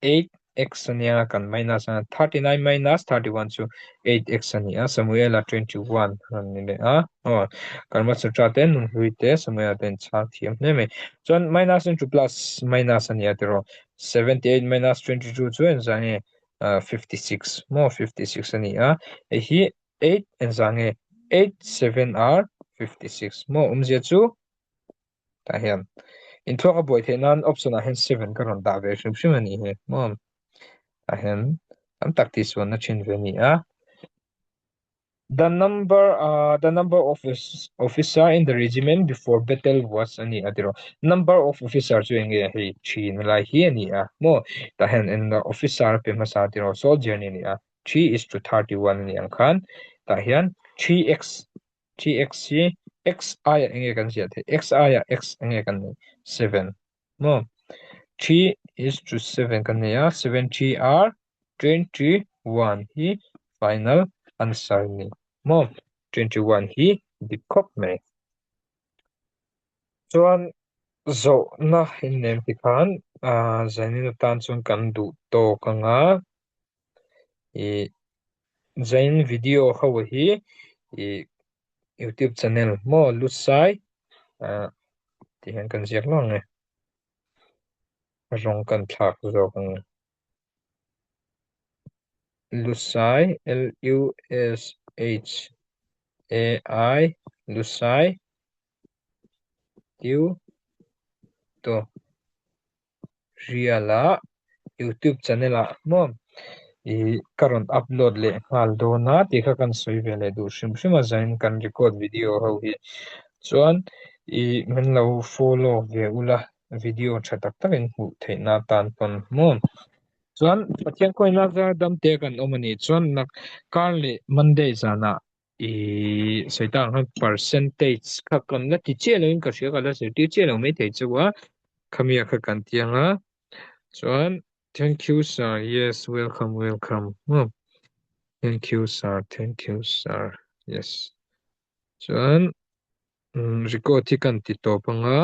S1: 8x a nia kan minus a 39 minus 31 chu 8x a ni a Samuela 21 a ni leh a aw Karma Sutra te Nunhlui te Samuela te an chhang thiam hle mai chuan minus into plus minus a ni a tiraw 78 minus 22 chu engzah nge 56 maw 56 a ni a hei hi 8 engzah nge 8 7 are 56 maw awmzia chu Tah hian inthuak a buai theih nan option ah hian 7 ka rawn dah ve hrim hrim a nih hi maw. Tah hian tam tak tihsualna thin ve a ni a. The number uh, the number of officer in the regiment before battle was a ni a tiraw. Number of officer chu enge hei thin lai hi a ni a maw tah hian en officer a pe hmasa tiraw soldier ni a ni a 3 is to 31 a ni ang khan tah hian 3x 3x hi x aiah enge kan ziah theih x aiah x enge kan neih 7 maw 3 is to 7 kan nei a 7 3 are 21 hi final answer ni maw 21 hi dik khawp mai chuan zawhna innem tikhan ah zanin atan chuan kan duh tawk anga ih zain video ho hi ih youtube channel maw lusai ah tih hian kan ziak lo ang e rawng kan thlak zawk ang e lusai l u s h a i lusai tiu to Rial a youtube channel ah maw ih ka rawn upload leh nghal dawn a tih kha kan sawi ve leh duh hrim hrim a zain kan record video ho hi chuan ih min lo follow ve ula video tha tak tak in hmuh theih na atan pawn maw chuan Pathian kawina zar dam te kan awm a nih chuan nak kar leh Monday zanah I sawi tak ang khan percentage kha kan la ti chiah loin ka hria ka la zirtir chiah lo maithei chu a khamia kha kan ti ang a chuan thank you sir yes welcome welcome hmm thank you sir thank you sir yes chuan record hi kan ti tawp ang a.